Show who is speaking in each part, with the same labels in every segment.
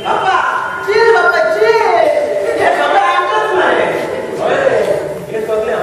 Speaker 1: बाप्पा, chill बाप्पा, chill. हे सगळें आमकांच मरे. हे सगळें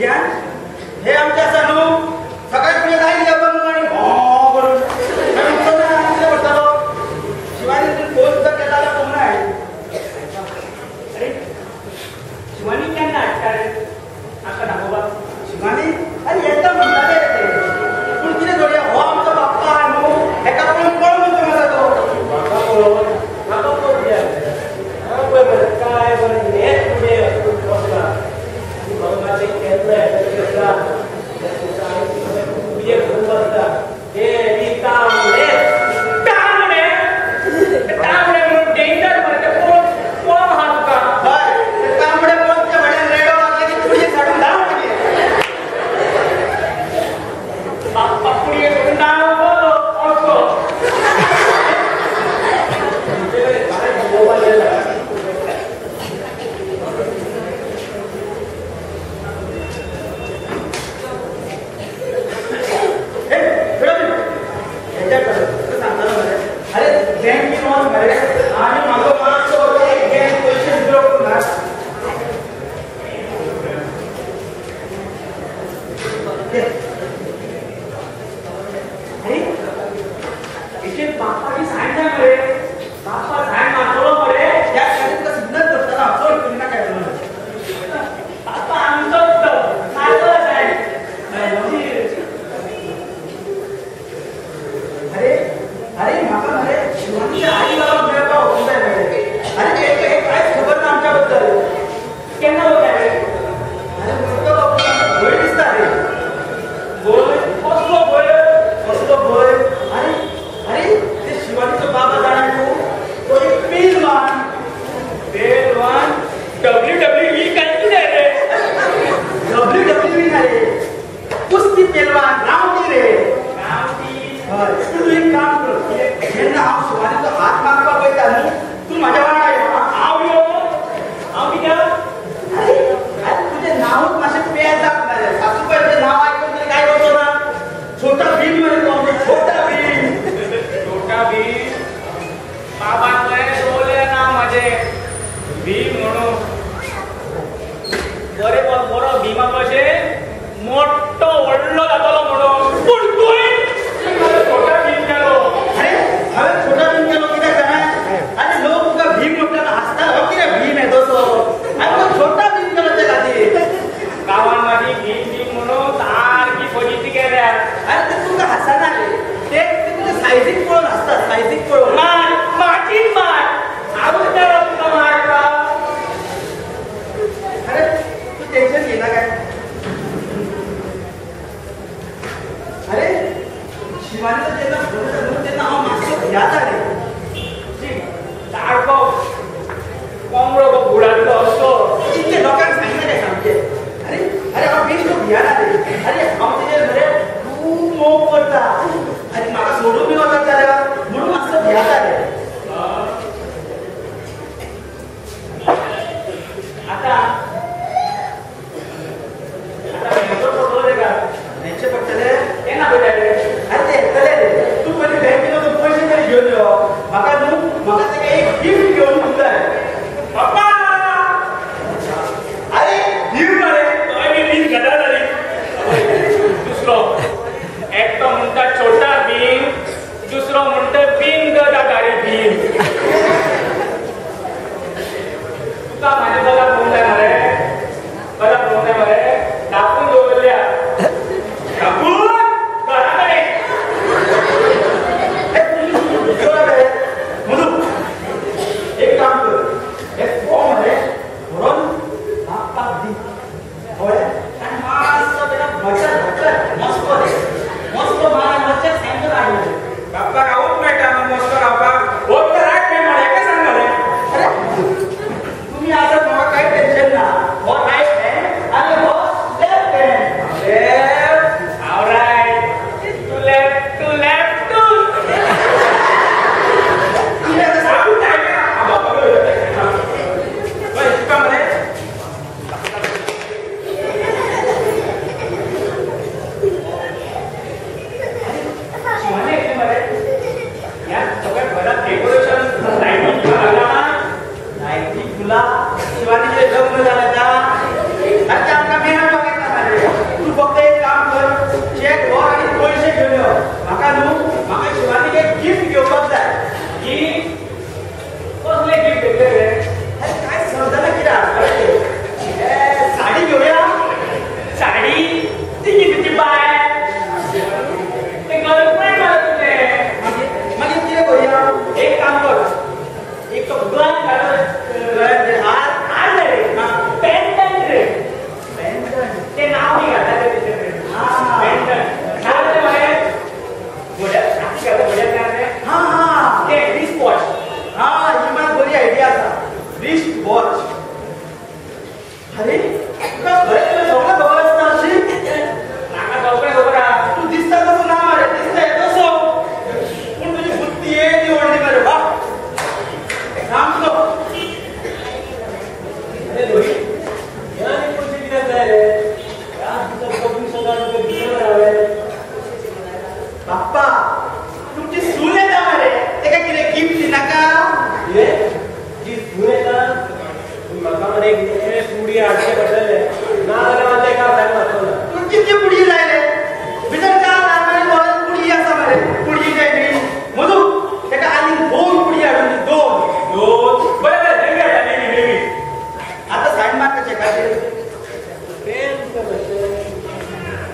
Speaker 1: भुरग्यान हे आमचे आसा न्हू सकाळी फुडें जायली अभंग आनी हो करून कितें करतलो शिवानी तूं फोन सुद्दां केला जाल्यार फोन ना.
Speaker 2: अरे शिवानी केन्ना हाडटा रे आमकां दाखोवपाक?
Speaker 1: शिवानी आनी येता म्हणटाले रे ते पूण कितें जोडया हो आमचो बाप्पा आहा न्हू हेका पळोवन पळोवन म्हणटा आसा तो.
Speaker 3: म्हाका पळोवन म्हाका पळोवया पळय पळय काय बरें हेच फुडें बसला आनी भगवाचे केन्ना येता पुडये घेवन बसता हे तांबडे
Speaker 2: तांबडे तांबडे म्हणून डेंजर मरे ते पळोवन पळोवन आहा तुका.
Speaker 1: हय ते तांबडे पळोवन तुज्या फटल्यान रेडो लागले की पुडये साडून धांव मागीर.
Speaker 2: बाप्पा पुडये सोडून धांव असो.
Speaker 1: अरे बँकेन वच मरे आनी म्हाजो मातसो एक बँक पयशे विड्रो करून हाड.
Speaker 2: अरे हेचेर बाप्पा बी सायन जाय मरे. बाप्पा सायन मारतलो मरे.
Speaker 1: त्या खातीर तुका सिग्नल करतलो हांव चड करिनाका म्हणून.
Speaker 2: बाप्पा आमचोच तो मारतलो सायन.
Speaker 1: अरे अरे म्हाका मरे शिवानीच्या आई बाबा मेळपाक वचूंक जाय मरे. अरे ते कांयच खबर ना आमच्या बद्दल.
Speaker 2: केन्ना वता रे?
Speaker 1: अरे मोठो बाबू भंय दिसता रे.
Speaker 2: भंय? कसलो भंय?
Speaker 1: कसलो भंय? अरे अरे ते शिवानीचो बाबा जाणा तूं तो एक पेलवान.
Speaker 2: पेलवान? WWE काय कितें रे?
Speaker 1: WWE ना रे कुस्ती पेलवान रावटी रे.
Speaker 2: रावटी?
Speaker 1: हय. तूं एक काम कर जेन्ना हांव शिवानीचो हात मागपाक वयता न्हू तूं म्हाज्या वांगडा यो.
Speaker 2: हांव यो? हांव कित्याक?
Speaker 1: अरे अरे तुजें नांवूच मातशें पेजाक ना रे. सासूबायचें नांव आयकून तरी काय करचो ना. छोटा भीम मरे तो आमचो. छोटा भीम.
Speaker 2: छोटा भीम? बाबान मरे दवरलें नांव म्हाजें भीम म्हणून. बरें बरो भीमा भशेन मोठो व्हडलो जातलो म्हणून पूण तुवें छोटा भीम केलो.
Speaker 1: अरे हांवें छोटा भीम केलो कित्याक जाणा? आनी लोक तुका भीम म्हटल्यार हांसता हो कितें भीम हें तसो. हांवें तुका छोटा भीम केलो ते खातीर.
Speaker 2: गांवान म्हाजी भीम भीम म्हणून सारकी फजिती केल्या.
Speaker 1: अरे ते तुका हांसना रे ते तुज्या सायजीक पळोवन हांसता. सायजीक पळोवन.
Speaker 2: मार म्हाजीच मार. हांवूच मेलो तुका मारता.
Speaker 1: अरे तूं टेन्शन घेयना काय? अरे शिवानीचो जेन्ना फोन येता न्हू तेन्ना हांव मातसो भियाता रे.
Speaker 2: सारको कोंबडो गो बुडांतलो असो.
Speaker 1: इतलें लोकांक सांगिना काय सामकें. अरे अरे हांव बेश्टो भियाना रे. अरे हांव तेजेर मरे खूब मोग करता आनी म्हाका सोडून बी वचत जाल्यार म्हणून मातसो भियाता रे.
Speaker 2: आतां आतां बँकेचो पडटलो तेका.
Speaker 1: बँकचे पडटले?
Speaker 2: केन्ना पयता रे?
Speaker 1: अरे ते येतले रे. तूं पयलीं बँकेन वचून पयशे तरी घेवन यो. म्हाका न्हू म्हाका तेका एक गिफ्ट घेवन दिवंक जाय.
Speaker 2: बाप्पा!
Speaker 1: अरे भीम मरे.
Speaker 2: हय बी बीन गजाल जाली. दुसरो एकटो म्हणटा छोटा भीम दुसरो म्हणटा भीम गदाधारी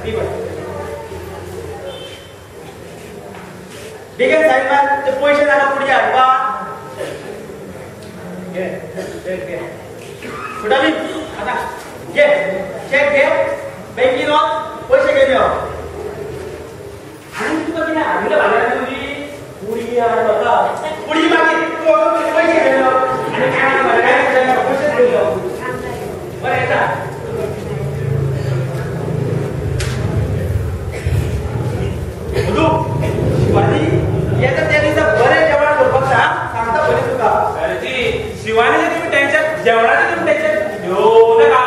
Speaker 3: दी बस.
Speaker 1: बेगीन सायन मार, ते पयशे नाका पुढे हाडपा.
Speaker 3: घे चेक घे.
Speaker 1: छोटा भीम आता घे चेक घे, बँकेन वच पयशे घेवन यो.
Speaker 2: आनी तुका कितें हाडलें बाजारांत तुजी?
Speaker 3: पुडी हाड म्हाका.
Speaker 1: पुडी मागीर तूं वचून पयशे घेवन यो. आनी काय ना काय ना पयशे घेवन यो.
Speaker 2: बरें येता.
Speaker 1: मधू शिवानी येता त्या दिसा बरें जेवण करपाक सांगता पयलीं तुका.
Speaker 2: सरजी शिवानीचें तुमी टेन्शन, जेवणाचें तुमी टेन्शन घेवं नाका.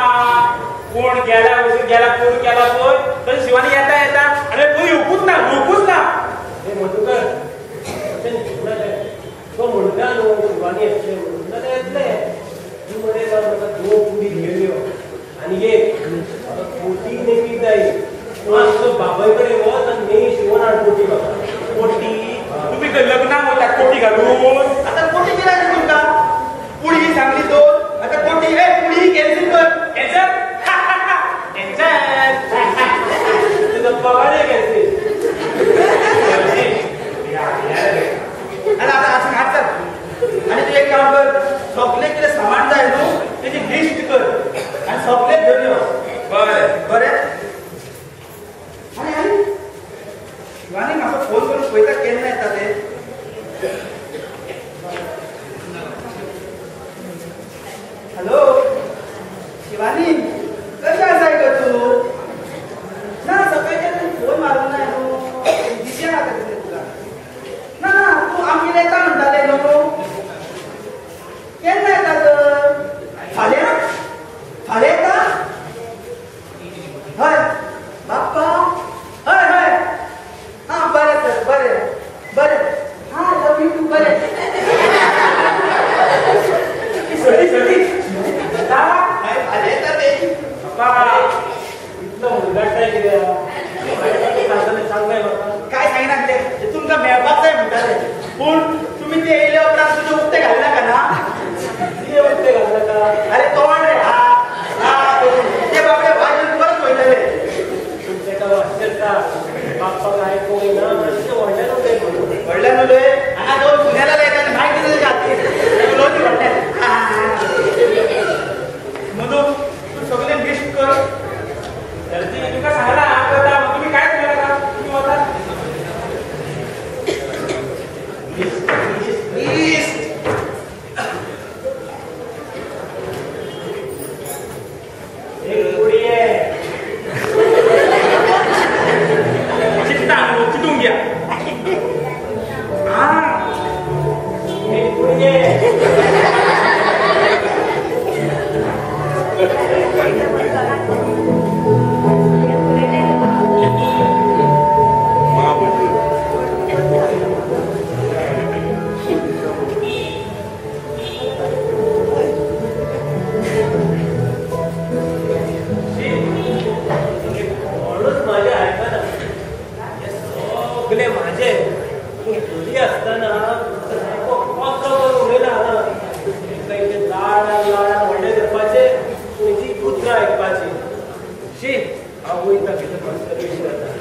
Speaker 2: कोण गेला वचून गेला, कोण गेला पळय तशें शिवानी येता येता आनी खंय येवकूच ना, येवकूच ना.
Speaker 3: हे मधुकर अशें म्हणटा तो म्हणटा न्हू शिवानी येतलें म्हणून, जाल्यार येतलें. तूं मरे म्हाका दोन पुडी घेवन यो आनी एक म्हाका पोटी लेगीत जाय. मातसो बाबाय कडेन वच आनी नेय शिवण हाड पोटी म्हाका.
Speaker 2: पोटी? तुमी खंय लग्नाक वतात पोटी घालून?
Speaker 1: आतां पोटी कित्याक जाय तुमकां? पुडी सांगली दोन, आतां पोटी. ए पुडी कॅन्सल कर.
Speaker 2: कॅन्सल? कॅन्सल.
Speaker 3: तुजो पगारय कॅन्सल.
Speaker 1: आनी आतां आसूं हाड चल. आनी तूं एक काम कर, सगलें कितें सामान जाय न्हू तेजी लिस्ट कर आनी सगलें घेवन यो.
Speaker 2: बरें
Speaker 1: बरें. आनी आनी शिवानी म्हाका फोन करून पळयता केन्ना येता ते. हॅलो शिवानी, कशें आसाय गो तूं? ना सकाळच्यान फोन मारूंक ना न्हू, बिजी आसा कितें तुका? ना ना तूं आमगेर येता म्हणटालें न्हू, केन्ना येता तर? फाल्यां? फाल्यां येता? हय बाप्पा, हय हय, आं बरें तर, बरें बरें, हां लव you two, बरें.
Speaker 2: सरी सरी
Speaker 1: फाल्यां येता ते.
Speaker 2: बाप्पा
Speaker 3: इतलो उलगडटाय कित्याक? सांगतालें सांगताय म्हाका.
Speaker 1: काय सांगिनासलें, तुमकां मेळपाक जाय म्हणटालें, पूण तुमी ते येयले उपरांत तुजें उक्तें घालनाका ना.
Speaker 3: कितें उक्तें घालनाका?
Speaker 1: अरे तोंड रे, हा हा करून ते बाबडे वाजून परत वयतले.
Speaker 3: तेका वाचता बाप्पाक आयकूंक येना मातशें व्हडल्यान उलय म्हणून.
Speaker 1: व्हडल्यान उलय, हांगा दोन पुण्याला येता आनी मायक दिता तेच्या हातीर, उलोवचें व्हडल्यान. मधू तूं सगळें लिस्ट कर.
Speaker 2: सरजी तुमकां सांगलां हांव करता, तुमी कांयच उलयनाका, तुमी वतात.
Speaker 1: लिस्ट
Speaker 3: एक पुडी
Speaker 2: चिंता न्हू, चिंतूंक घ्या.
Speaker 3: एक पुडी. कोणूच म्हाजें आयकना, हे सगळे म्हाजे. पूण घरी आसतना सारको कसो करून उलयना हांगा. तांकां इतलें लाडान लाडान व्हडलें करपाचें, पूण हेजी उतरां आयकपाचीं. शी, हांव वयता भितर मातसो रेस्ट जाता.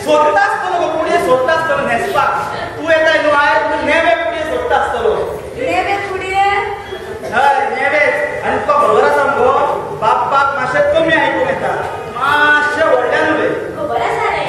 Speaker 1: सोदता आसतलो गो पुडये सोदता आसतलो न्हेसपाक. तूं येता न्हू आयज नेवे पुडये सोदता आसतलो.
Speaker 4: नेवे पुडये?
Speaker 1: हय नेवेच. आनी तुका खबर आसा मगो बाप्पाक मातशें कमी आयकूंक येता, मातशें व्हडल्यान उलय.
Speaker 4: खबर आसा रे.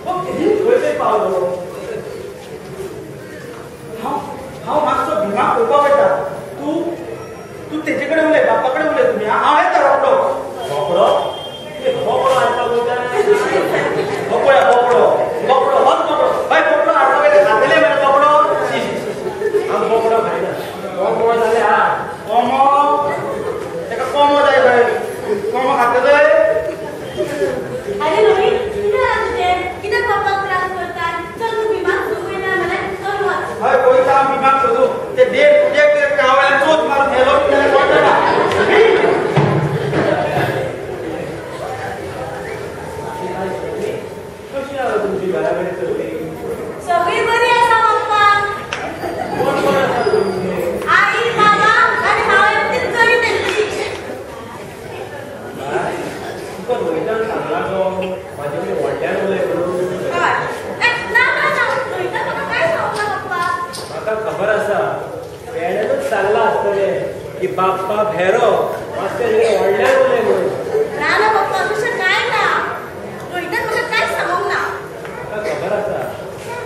Speaker 3: खंय पावलो?
Speaker 1: हांव मातसो भीमाक पळोवपाक वयता. तूं तूं तेजे कडेन उलय, बाप्पा कडेन उलय तुमी. हांव येता रोखडो.
Speaker 3: रोखडो? बोकडो हाडपाक वयता?
Speaker 1: बोकड्या बोकडो बोकडो होच बोकडो. हय बोकडो हाडपाक वयता. खातले मरे बोकडो?
Speaker 3: हांव बोकडो खायना. कोंबो जाल्यार हाड.
Speaker 1: कोंबो? तेका कोंबो जाय खंय. कोंबो खातले?
Speaker 4: आरे रोहित, कितें जालां तुजें? कित्याक पप्पाक त्रास करता? चल तूं भीमाक सोदूंक वयता जाल्यार चल वच.
Speaker 1: हय वयता हांव भीमाक सोदूंक. ते देड तुजे कावळ्यान चोच मारून गेलो जाल्यार कोण जाणा.
Speaker 3: कशी आसा तुमची घरा कडेन सगळीं?
Speaker 4: सगळीं बरी आसा पप्पा.
Speaker 3: कोण कोण आसा तुमचे?
Speaker 4: आई, बाबा आनी हांव एकटीच चली तेंची.
Speaker 3: तुका रोहितान सांगलां गो म्हाजे कडेन व्हडल्यान उलय म्हणून.
Speaker 4: हय. ना ना ना, रोहितान म्हाका कांय सांगूंक ना पप्पा.
Speaker 3: म्हाका खबर आसा पेड्यानूच सांगलां आसतलें की बाप्पा भेरो मातशें व्हडल्यान उलय म्हणून.
Speaker 4: ना ना पप्पा, तशें कांय ना. रोहितान म्हाका कांयच सांगूंक ना.
Speaker 3: म्हाका खबर आसा.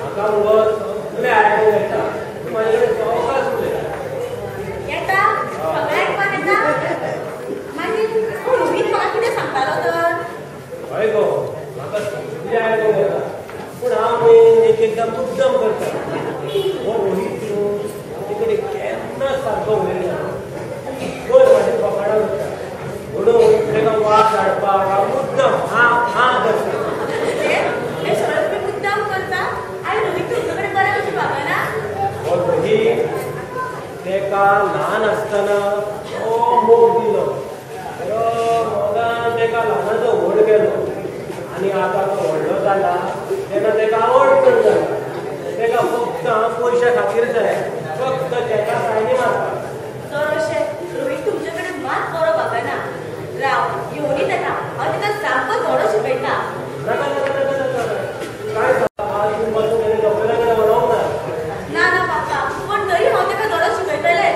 Speaker 3: म्हाका मुगो सगळें आयकूंक येता. तूं म्हाजे कडेन सवकास उलय.
Speaker 4: येता? सगळें आयकपाक येता? मागीर रोहित म्हाका कितें सांगतालो तर?
Speaker 3: हय गो, म्हाका सगळें आयकूंक येता. पूण हांव न्ही एक एकदां मुद्दम करता. हो रोहित न्हू ताचे कडेन केन्ना सारको उलयना. रोज म्हाजे फकाणां करता. म्हणून ताका वास हाडपाक हांव मुद्दम हां हां करता.
Speaker 4: हें सगळें तुमी मुद्दम करता आनी रोहित तुमचे कडेन बरें कशें वागना?
Speaker 3: हो रोहित ताका ल्हान आसतना तो मोग दिलो. तो मोगान ताका ल्हानाचो व्हड केलो आनी आतां तो व्हडलो जाला तेन्ना ताका अडचण जाला. ताका फक्त हांव पयशा खातीर जाय. फक्त ताका सायनी मारता.
Speaker 4: तर अशें रोहित तुमचे कडेन मात बरो वागना. राव, येवनी ताका. हांव ताका सामको धडो शिकयता.
Speaker 3: नाका नाका नाका नाका. काय तूं बसून ताणें डॉक्टरा कडेन व्हरूंक ना.
Speaker 4: ना ना पप्पा, पूण तरी हांव ताका धडो शिकयतलें.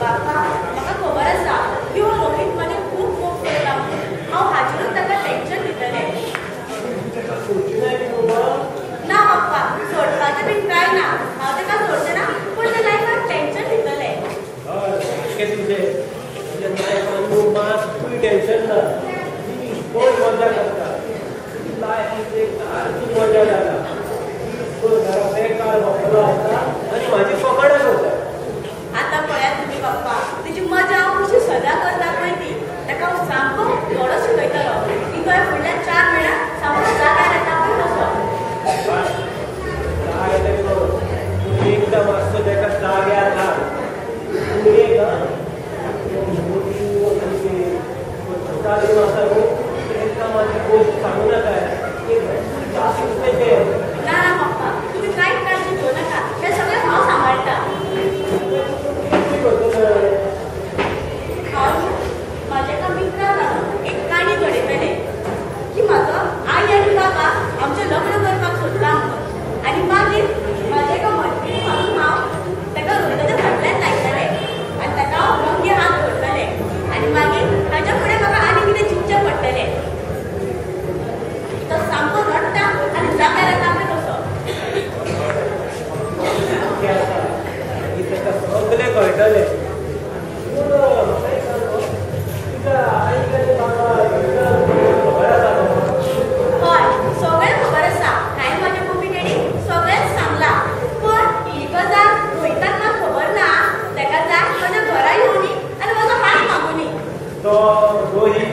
Speaker 4: बाप्पा, म्हाका खबर आसा की हो रोहित म्हाजेर खूब मोग करता म्हणून. हांव हाजेरूच ताका टेन्शन दितलें.
Speaker 3: ताका सोडची ना बी मुगो?
Speaker 4: ना पप्पा, सोडपाचें बीन कांय ना. हांव ताका सोडचें ना, पूण ते लायफाक टेन्शन दितलें.
Speaker 3: हय, सारकें तुजें. तुज्या लायफान न्हू मात्तूय टेन्शन ना. दिसभर मजा करता. तुजी लायफ एक सारकी मजा जाता. दिसभर घरा बेकार बसलो आसता आनी म्हाजी फकाणां करता.
Speaker 4: आतां पळयात तुमी पप्पा, तेजी मजा हांव कशी सदां करता पळय ती. ताका हांव सामको धडो शिकयतलो की तो फुडल्या 4 म्हयन्याक सामको जाग्यार येता पळय तसो.
Speaker 3: जाय तें करूं. तूं एकदां मातसो ताका जाग्यार घाल. तूं एक मोटू आनी ते चालू आसा न्हू तांकां मातशी गोश्ट सांगू नाका. जास्तूच तेजें.
Speaker 4: ना ना पप्पा, तुमी कांयच काळजी घेवं नाका. हें सगळें हांव सांबाळटा. हांव म्हाज्या एका मित्राक लागून एक काणी घडयतलें की म्हाजो आई आनी बाबा आमचें लग्न करपाक सोदता म्हणून. आनी मागीर म्हाज्या एका मैत्रिणीक मागून हांव ताका रोहिताच्या फाटल्यान लायतलें आनी ताका हांव रंगे हात धरतलें. आनी मागीर ताच्या फुडें म्हाका आनी कितें चिंतचें पडटलें. तो सामको रडटा आनी जाग्यार येता पळय तसो.
Speaker 3: ताका सगळें कळटलें. पूण म्हाका एक सांग, तुज्या आईक आनी बाबाक खबर आसा गो?
Speaker 4: हय, सगळें खबर आसा. हांवें म्हाज्या मम्मी डॅडीक सगळेंच सांगलां. पूण ही गजाल रोहिताक मात खबर ना. ताका जाय म्हज्या घरा येवनी आनी म्हजो हात मागुनी.
Speaker 3: तो रोहित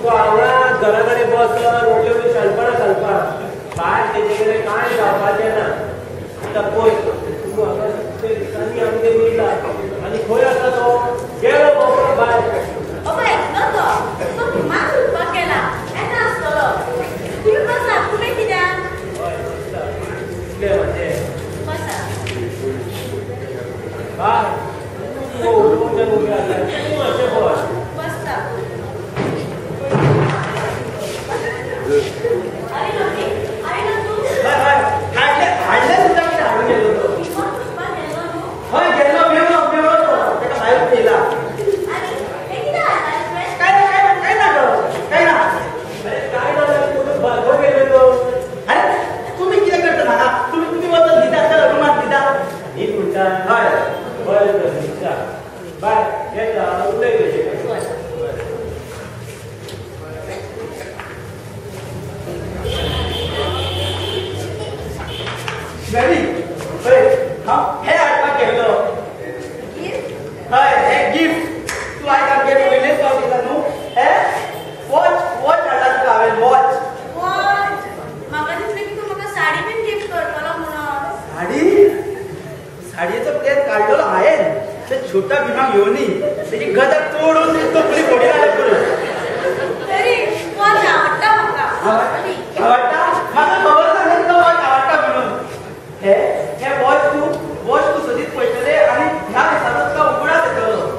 Speaker 3: तो हांगाच घरा कडेन बसून व्हडली व्हडली शाणपणां घालपाक. भायर तेजे कडेन कांय जावपाचें ना. आतां पळय तूं हांगा कितले दिसांनी आमगेर येयला आनी खंय आसा तो? गेलो बाबा भायर.
Speaker 4: अगो येतलो तो. तो भीमाक सोदपाक गेला. येता आसतलो. तुमी बसात. तुमी कित्याक?
Speaker 3: हय बसता. इतलें म्हाजें.
Speaker 4: बसा.
Speaker 3: बाय, तूं उलोवच्या उबें आसा. तूं मातशें बस.
Speaker 4: बसता. आरे रोहित, आयला तूं?
Speaker 1: हय हय, हाडलें हाडलें सुद्दां कितें हाडून गेलो तो.
Speaker 4: भीमाक सोदपाक गेल्लो न्हू?
Speaker 1: हय गेल्लो, मेळ्ळो मेळ्ळो तो. ताका भायर उडयला.
Speaker 4: आनी हें कितें हाडलां तुवें?
Speaker 1: काय ना काय ना काय ना गो, काय ना. शिवानी पळय हांव हे हाडपाक गेल्लो. हय हे गिफ्ट तूं आयज आमगे पयलेच फावट येता न्हू. हे वॉच वॉच हाडला तुका हांवें. वॉच
Speaker 4: वॉच म्हाका दिसलें की तूं म्हाका साडी बीन गिफ्ट करतलो म्हणून.
Speaker 1: साडी साडयेचो प्लॅन काडलेलो हांवें. ते छोटा भीमाक येवनी तेजी गदा तोडून तकली फोडी घाल्या पुरो.
Speaker 4: तरी वॉच आवडटा म्हाका.
Speaker 1: आवडटा म्हाका खबर ना तुका वॉच आवडटा म्हणून. हे हे वॉच तूं वॉच तूं सदींच पळयतलें आनी ह्या दिसाचो तुका उगडास येतलो.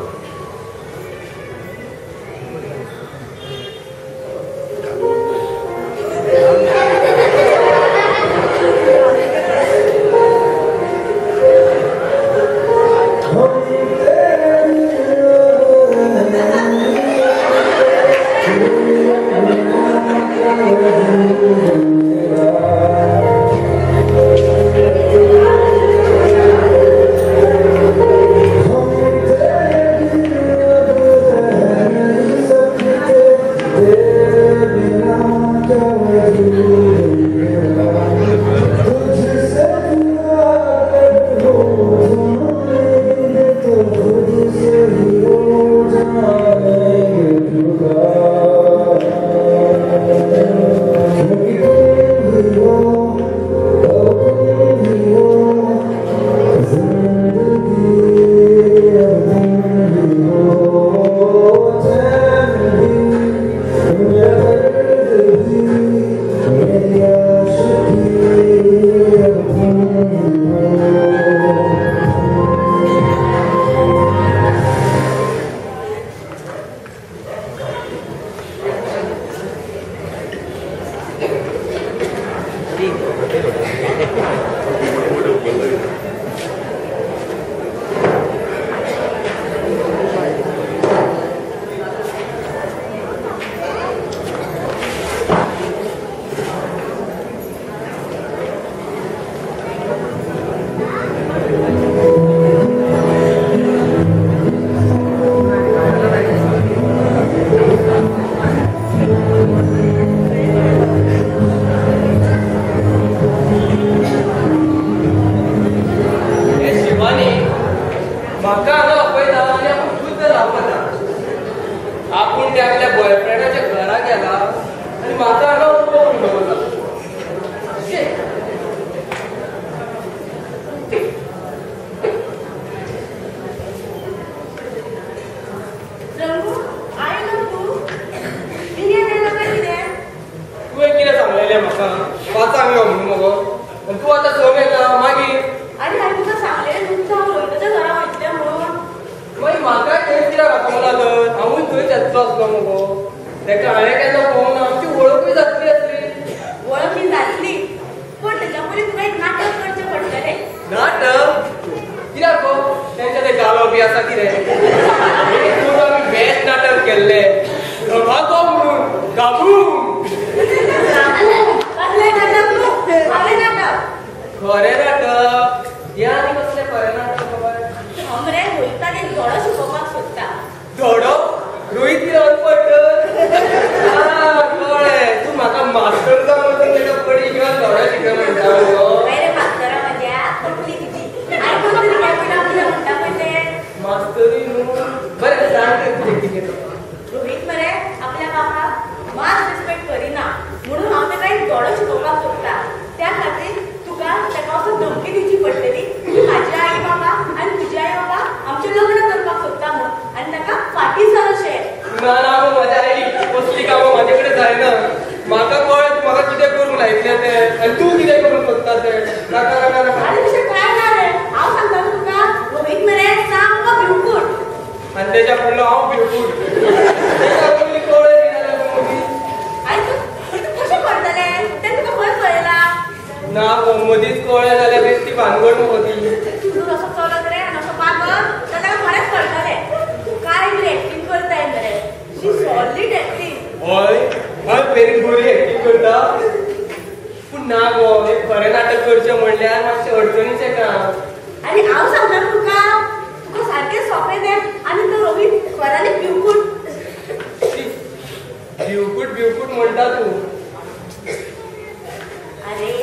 Speaker 4: अरे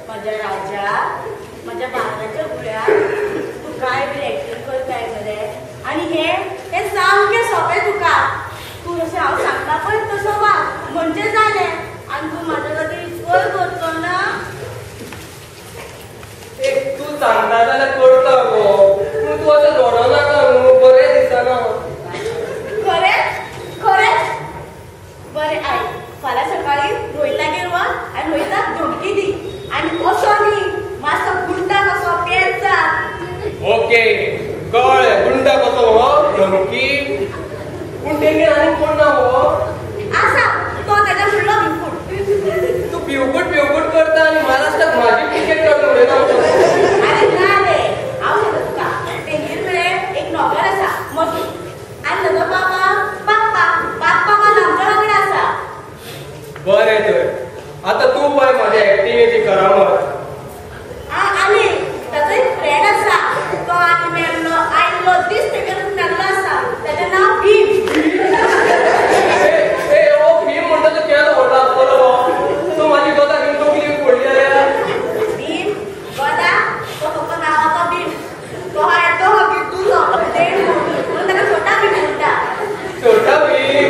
Speaker 4: माझ्या राजा माझ्या बांगड्याच्या गुळ्या तूं काय बी एक्टिंग करताय मरे. आनी हे हे सामकें सोंपें तुका. तूं जशें हांव सांगता पळय तसो वाग म्हणजे जालें. आनी तूं म्हाज्या खातीर इतकोय करचो ना.
Speaker 5: एक तूं सांगता जाल्यार करता गो, पूण तूं अशें रडो नाका न्हू, बरें दिसना.
Speaker 4: खरें खरें बरें आयक, फाल्यां सकाळीं रोहितागेर वच आनी रोहिताक धमकी दी आनी असो न्ही मातसो गुंडा कसो पेरचा.
Speaker 5: ओके कळ्ळें, गुंडा कसो हो धमकी. पूण तेंगेर आनीक कोण ना हो?
Speaker 4: आसा तो तेज्या फुडलो भिवकूट.
Speaker 5: तूं भिवकूट भिवकूट करता आनी महाराष्ट्राक म्हाजी टिकेट काडून उडयता.
Speaker 4: आरे ना रे, हांव सांगता तुका, तेंगेर मरे एक नोकर आसा मधू आनी ताजो बाबा बाप्पा, बाप्पा मात आमच्या वांगडा आसा.
Speaker 5: बरें तर आतां तूं पळय म्हाज्या एक्टिंगेची करामत.
Speaker 4: आनी ताजो एक फ्रेंड आसा, तो आनी मेल्लो आयल्लो दीस तेगेर मेल्लो आसा, ताजें नांव भीम.
Speaker 5: ए ओ भीम म्हणटा तो केदो व्हडलो आसतलो हो. तूं म्हाजी गदा घेवन तकली फोडली जाल्यार.
Speaker 4: भीम गदा तो फक्त नांवाचो भीम, तो हा येतो हा किट्टूचो म्हणून ताका छोटा भीम म्हणटा.
Speaker 5: छोटा भीम,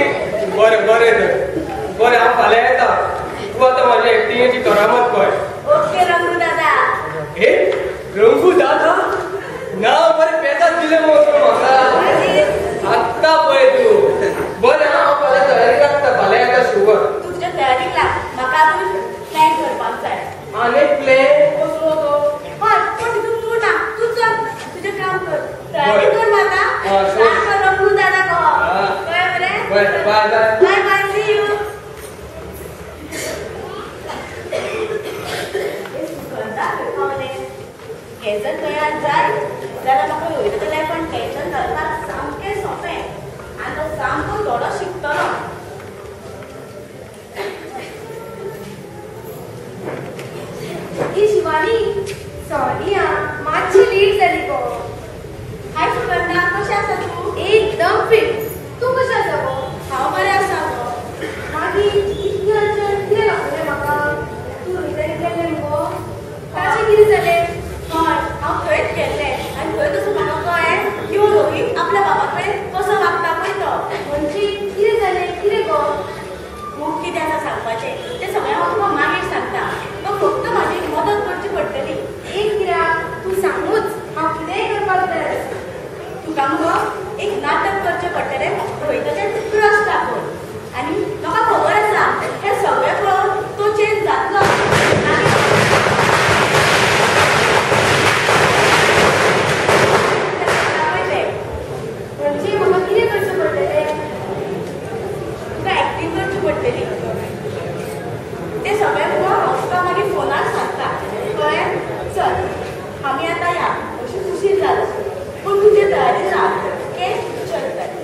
Speaker 5: बरें बरें तर बरें हांव फाल्यां येता. तूं आतां म्हाज्या एक्टिंगेची करामत पळय.
Speaker 4: ओके रंगू दादा.
Speaker 5: हे रंगू दादा ना बरें पेजात दिलें मगो तूं म्हाका. आत्तां पळय तूं. बरें हांव फाल्यां तयारी लागता, फाल्यां येता शुवर.
Speaker 4: तूं तुज्या तयारीक लाग, म्हाका आजून प्लॅन करपाक जाय.
Speaker 5: आनी प्लॅन कसलो तो?
Speaker 4: हय पूण तितून तूं ना, तूं चल तुजें काम कर, तयारी कर म्हाका. सारको रंगू दादा कहो. कळ्ळें मरे?
Speaker 5: बरें bye bye.
Speaker 4: Bye bye, see you. हें जर तयार जायत जाल्यार म्हाका रोहिताच्या लायफान टेन्शन घालपाक सामकें सोंपें आनी तो सामको थोडो शिकतलो.
Speaker 6: ही शिवानी, सॉरी आं, मातशी लेट जाली गो.
Speaker 4: हाय सुगंधा, कशें आसा तूं?
Speaker 6: एकदम फिट. तूं कशें आसा गो?
Speaker 4: हांव बरें आसा गो.
Speaker 6: मागीर इतकें अर्जंट कितें लागलें म्हाका? तूं रोहितागेर गेल्लें मुगो, ताचें कितें जालें?
Speaker 4: हय हांव थंयच गेल्लें आनी थंय तसो म्हाका कळ्ळें की हो रोहीत आपल्या बाबा कडेन कसो वागता पळय तो.
Speaker 6: म्हणजे कितें जालें? कितें गो?
Speaker 4: खूब कितें आसा सांगपाचें, तें सगळें हांव तुका मागीर सांगता. तुका फक्त म्हाजी मदत करची पडटली.
Speaker 6: एक कित्याक तूं सांगूच, हांव कितेंय करपाक तयार आसा.
Speaker 4: तुका मुगो एक नाटक करचें पडटलें रोहिताचें क्रश दाखोवन. आनी म्हाका खबर आसा हें सगळें पळोवन तो चेंज जातलो.
Speaker 6: म्हणजे म्हाका कितें करचें पडटलें?
Speaker 4: तुका एक्टिंग करची पडटली. तें सगळें मुगो हांव तुका मागीर फोनार सांगता, कळ्ळें? चल आमी आतां या, अशी उशीर जालो पूण तुजे तयारी राव. ओके चल तर.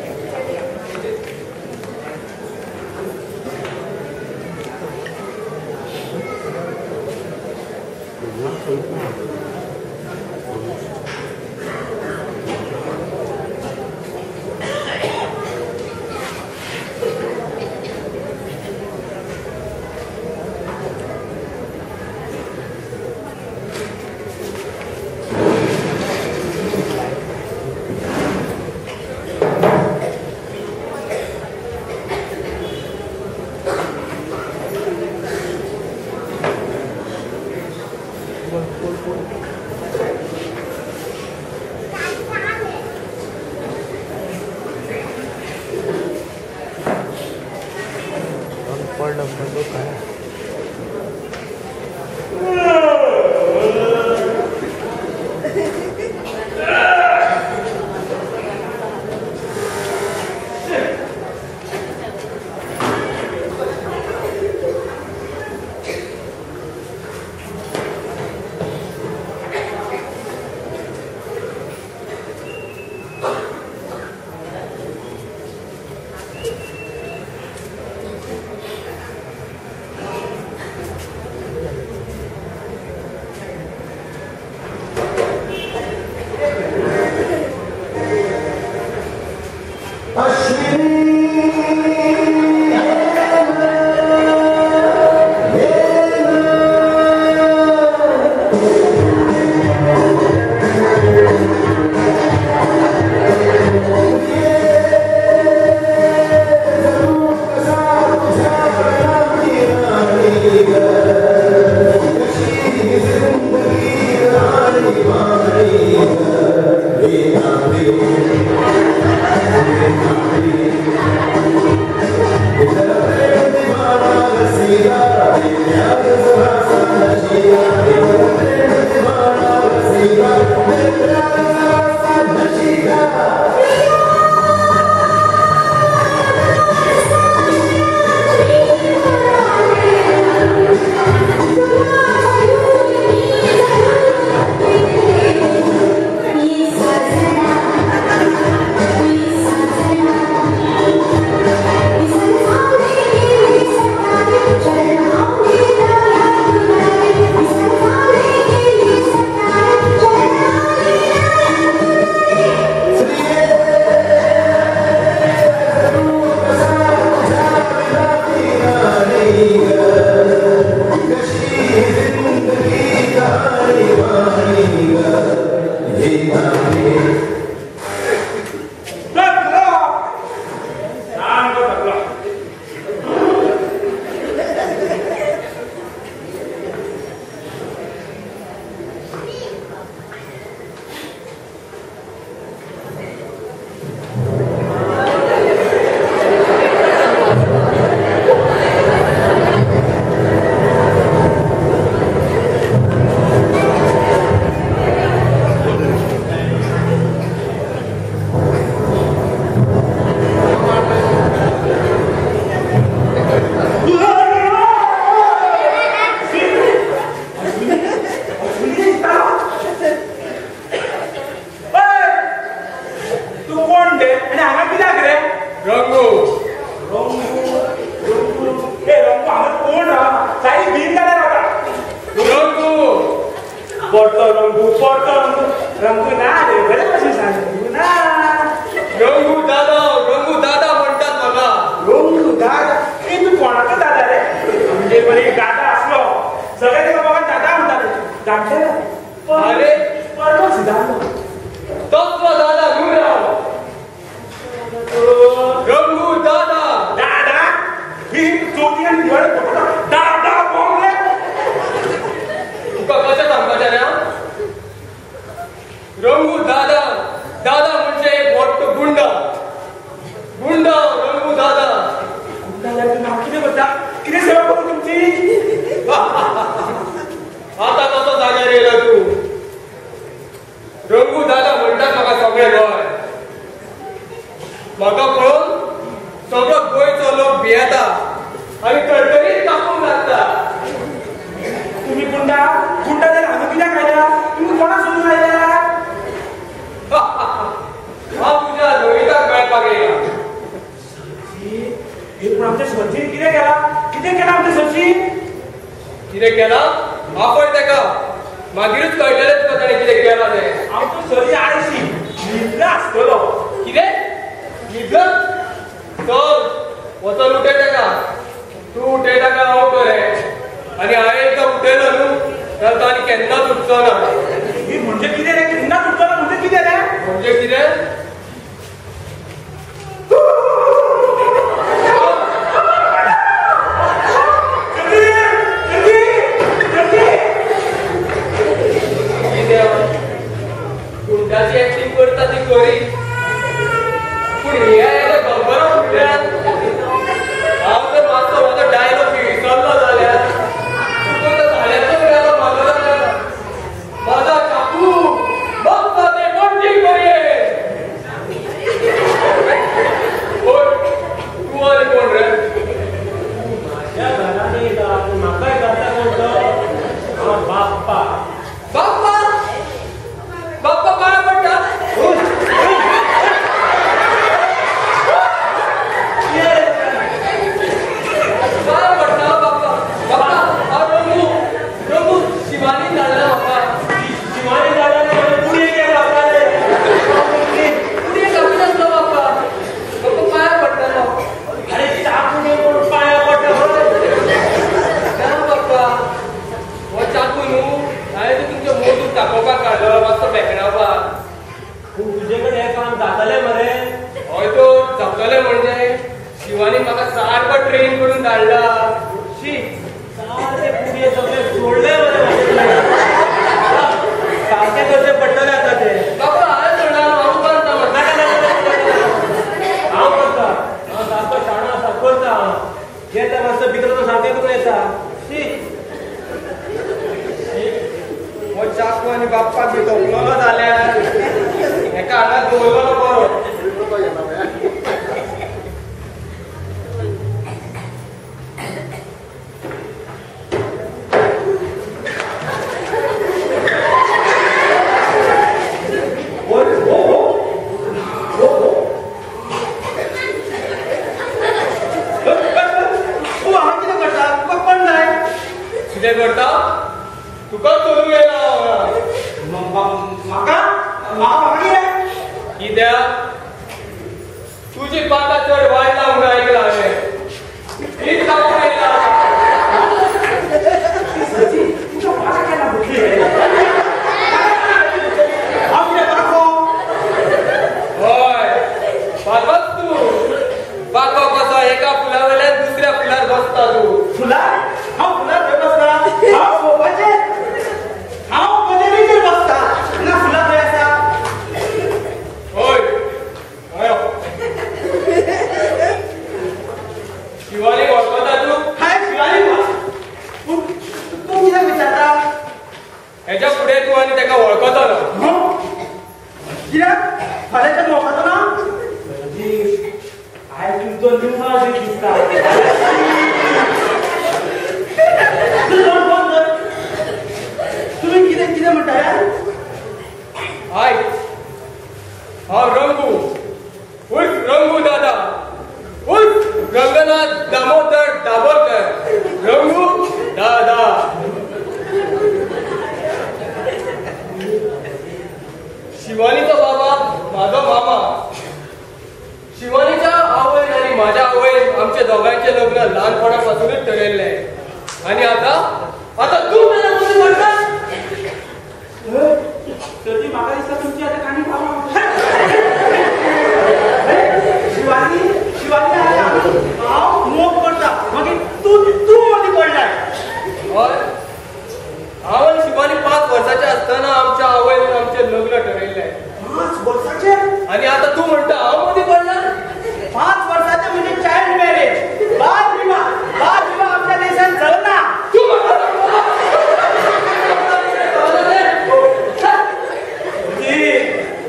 Speaker 2: सगळे तेका बाबा दादा म्हणटाले. जाणटे
Speaker 5: अरे
Speaker 2: परतो सुदारलो.
Speaker 5: तत्व दादा न्हू रे हांव, रंगू दादा.
Speaker 2: दादा ही चवथी आनी दिवाळे दादा बोंगले.
Speaker 5: तुका कशें सांगपाचें रे? रंगू दादा दादा म्हणजे एक मोठो गुंडा. गुंडा रंगू दादा.
Speaker 2: गुंडा जाल्यार तुमी हांव कितें करता? कितें सेवा करूं तुमची?
Speaker 5: आतां कसो जाग्यार येयला तूं? रंगू दादा म्हणटात म्हाका सगळे गोंय. म्हाका पळोवन सगळो गोंयचो लोक भियेता आनी टळटळीत कापूंक लागता.
Speaker 2: तुमी गुंडा? गुंडा जाल्यार हांगा कित्याक आयल्या? तुमी कोणाक सोदून आयल्या?
Speaker 5: हांव तुज्या नविताक मेळपाक येयला.
Speaker 2: हे पूण आमच्या सचीन कितें केलां? कितें केलां आमच्या सचीन?
Speaker 5: कितें केलां? आपय तेका, मागीरूच कळटलें तुका ताणें कितें केलां तें.
Speaker 2: आमचो सरी आळशी न्हिदला आसतलो.
Speaker 5: कितें न्हिदला? चल वचोन उठय तेका. तूं उठयता काय हांव उठों? आनी हांवें एकदां उठयलो न्हू जाल्यार तो आनी केन्नाच उठचो ना.
Speaker 2: म्हणजे कितें रे? केन्नाच उठचो ना म्हणजे कितें रे?
Speaker 5: म्हणजे कितें? गुंडाची ऍक्टिंग करता ती करी, पूण हे येदो गब्बरो फुडल्यान हांव जर मातसो म्हाजो डायलॉग विसरलो जाल्यार तुका तर झाड्याचो गेलो म्हाजो जाल्यार म्हाजा चाकू बसता ते कोणची करी. कोण तूं आनी कोण रे?
Speaker 3: म्हाज्या घरान येयला म्हाकाय करता कोण तो? हांव बाप्पा.
Speaker 5: बाप्पा? बाप्पा पांया पडटा? पांया पडटा बाप्पा. बाप्पा हांव रंगू. रंगू शिवानी धाडला म्हाका.
Speaker 3: शिवानी धाडला पुढे गेले बाप्पाले.
Speaker 5: पुढे कापून आसलो बाप्पा. बाप्पा पांया पडटालो.
Speaker 3: अरे चाकू घेवन कोण पांया पडटा?
Speaker 5: ना बाप्पा, हो चाकू न्हू हांवें तो तुमच्या मोदूक दाखोवपाक काडलो मातसो बेकणावपाक.
Speaker 3: पूण तुजे कडेन हें काम जातलें मरे?
Speaker 5: हय तो जातलें म्हणजे शिवानी म्हाका सारको ट्रेन करून धाडला.
Speaker 3: शी सारके पुडये सगळे सोडले मरे म्हाजे कडेन. सारकें करचें पडटलें आतां तें.
Speaker 5: बाप्पा हांवें सोडला, हांव करता.
Speaker 3: नाका नाका हांव करता. हांव सारको शाणो आसा, करता हांव. येता मातसो भितर तो सारकें करून येता. शी
Speaker 5: हो चाकू आनी बाप्पाक बी तोपलोलो जाल्यार हेका हांगा दवरलोलो बरो.
Speaker 1: तूं हांगा कितें करता? तुका कोण जाय?
Speaker 5: कितें करता? तुका चोरूंक येयला हांव हांगा.
Speaker 1: म्हाका? म्हाका कितें?
Speaker 5: कित्याक? तुजी पांखां चड वाडला म्हणून आयकलां हांवें. हीच सांगूंक येयला.
Speaker 2: सची तुका पांखां केन्ना फुटली?
Speaker 1: हांव कितें पाखो?
Speaker 5: हय पाखोच तूं. पाखो कसो एका फुला वयल्यान दुसऱ्या फुलार बसता तूं.
Speaker 1: फुलार? हांव फुलार खंय बसता? हांव सोफाचेर, हांव कदेलीचेर बसता. ना फुलां खंय आसा?
Speaker 5: हय हय. शिवानी वळखता तूं?
Speaker 1: हाय शिवानी. पूण तूं कित्याक विचारता?
Speaker 5: हेच्या फुडें तूं आनी तेका वळखतलो.
Speaker 1: कित्याक? फाल्यांच्यान वळखतो ना?
Speaker 3: आयज तुमचो निमणो दीस दिसता.
Speaker 1: तूं कोण कोण तर? तुमी कितें कितें म्हणटा यार?
Speaker 5: आयक, हांव रंगू उर्फ रंगू दादा उर्फ रंगनाथ दामोदर दाबोळकर. रंगू दादा. शिवानीचो बाबा म्हाजो मामा. शिवानीच्या आवयन आनी म्हाज्या आवयन आमच्या दोगांयचें लग्न ल्हानपणापासूनच ठरयल्लें. आनी आतां आतां तूं हय, हांव आनी शिवानी 5 वर्साचे आसतना आमच्या आवयन आमचें लग्न ठरयल्लें.
Speaker 1: 5 वर्साचे?
Speaker 5: आनी आतां तूं म्हणटा हांव मदीं पडला?
Speaker 1: 5 वर्साचे म्हणजे चायल्ड मॅरेज, बाल विवाह. बाल विवाह आमच्या देशात चलना.
Speaker 5: तूं म्हाका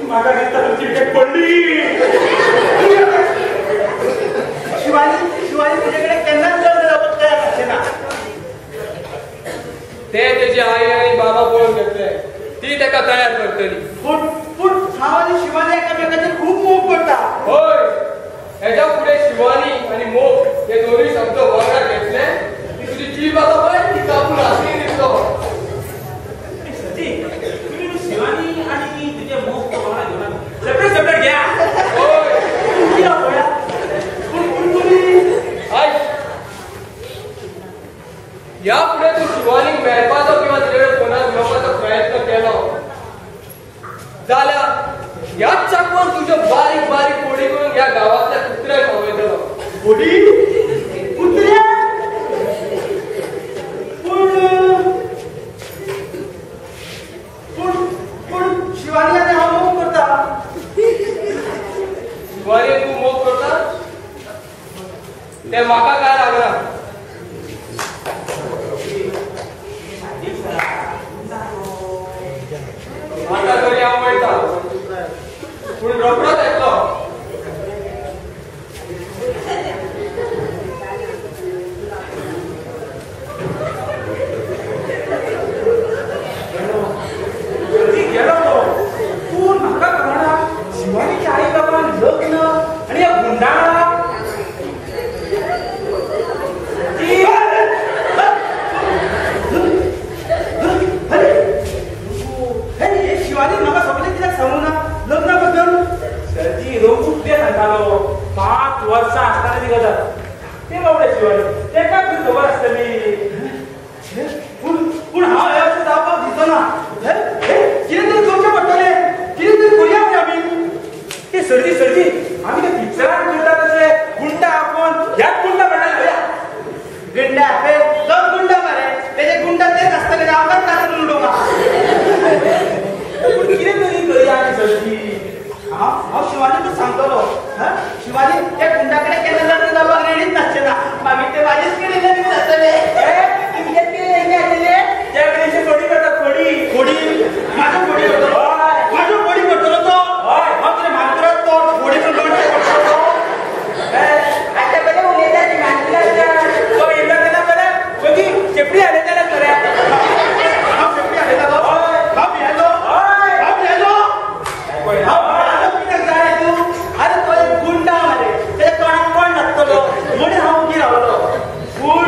Speaker 2: म्हाका दिसता तुमची विकेट पडली.
Speaker 1: शिवानी, शिवानी तुझ्याकडे केन्नाच लग्न जावपाक तयार आसचें ना.
Speaker 5: ते तेजी आई आनी बाबा पळोवन घेतले, ती तेका तयार करतली.
Speaker 1: पूण पूण हांव आनी शिवानी एकामेकाचेर खूब मोग करता.
Speaker 5: हय, हेज्या फुडें शिवानी आनी मोग हे दोनूय शब्द वांगडा घेतले की तुजी जीभ आसा पळय ती कापून आसली दिसलो.
Speaker 2: सची, तुमी शिवानी आनी तुजे मोग तो वांगडा घेवन सेपरेट सेपरेट घ्या.
Speaker 5: हय,
Speaker 1: कित्याक पळया? पूण पूण तुमी
Speaker 5: आयक, ह्या फुडें तूं शिवानीक मेळपाचो किंवा तिजे कडेन फोनार उलोवपाचो प्रयत्न केलो जाल्यार ह्याच चाकवान तुज्यो बारीक बारीक फोडी करून ह्या गांवांतल्या कुत्र्याक खावयतलो.
Speaker 1: फोडी कुत्र्या? पूण पूण पूण शिवानी आनी हांव मोग करता.
Speaker 5: शिवानी तूं मोग करता तें म्हाका काय लागना. आतां तरी हांव वयता, पूण रोखडोच येतलो.
Speaker 2: गेलो तो. पूण म्हाका कळना शिवानीच्या आई बाबान लग्न आनी ह्या गुंडाळा.
Speaker 1: शिवानी म्हाका सगळें कित्याक सांगू ना लग्ना बद्दल?
Speaker 2: सरजी रोखूच कितें सांगतालो, 5 वर्सां आसतना ती गजाल. ते बाबडे शिवानी तेका खंय खबर आसतली?
Speaker 1: पूण पूण हांव हें अशें जावपाक दिसना. कितें तरी करचें पडटलें, कितें तरी करुया मरे आमी.
Speaker 2: ते सरजी सरजी आमी ते पिक्चरान करता तशें गुंडा आपोवन ह्याच गुंडा म्हणटा घेवया.
Speaker 1: गुंडा तो गुंडा मरे, तेजे गुंडा तेच आसतले, हांव तातूंत उडोवंक.
Speaker 2: पूण कितें तरी करुया आमी सरजी.
Speaker 1: हांव हांव शिवानीकूच सांगतलो. शिवानी त्या गुंडा कडेन केन्ना लग्न जावपाक रेडीच नासचें ना. मागीर ते म्हाजेच कडेन लग्न जातलें.
Speaker 2: त्या कडेन फोडी करता, फोडी
Speaker 1: फोडी. म्हाजो फोडी करतलो, म्हाजो फोडी करतलो तो. हांव कितें मानकुराद तो फोडी करून लोणचें करतलो तो.
Speaker 2: आतां बरें उलयता ती मानकुराद तो येयलो तेन्ना बरें म्हजी चेपडी हाडयताले खरें.
Speaker 1: हांव चेपडी हाडयतालो? हांव भियेलो? हांव भियेलो? हांव कित्याक जाय तूं? आरे तो एक गुंडा मरे, तेज्या तोंडाक कोण लागतलो म्हणून हांव उगी रावलो.
Speaker 2: पूण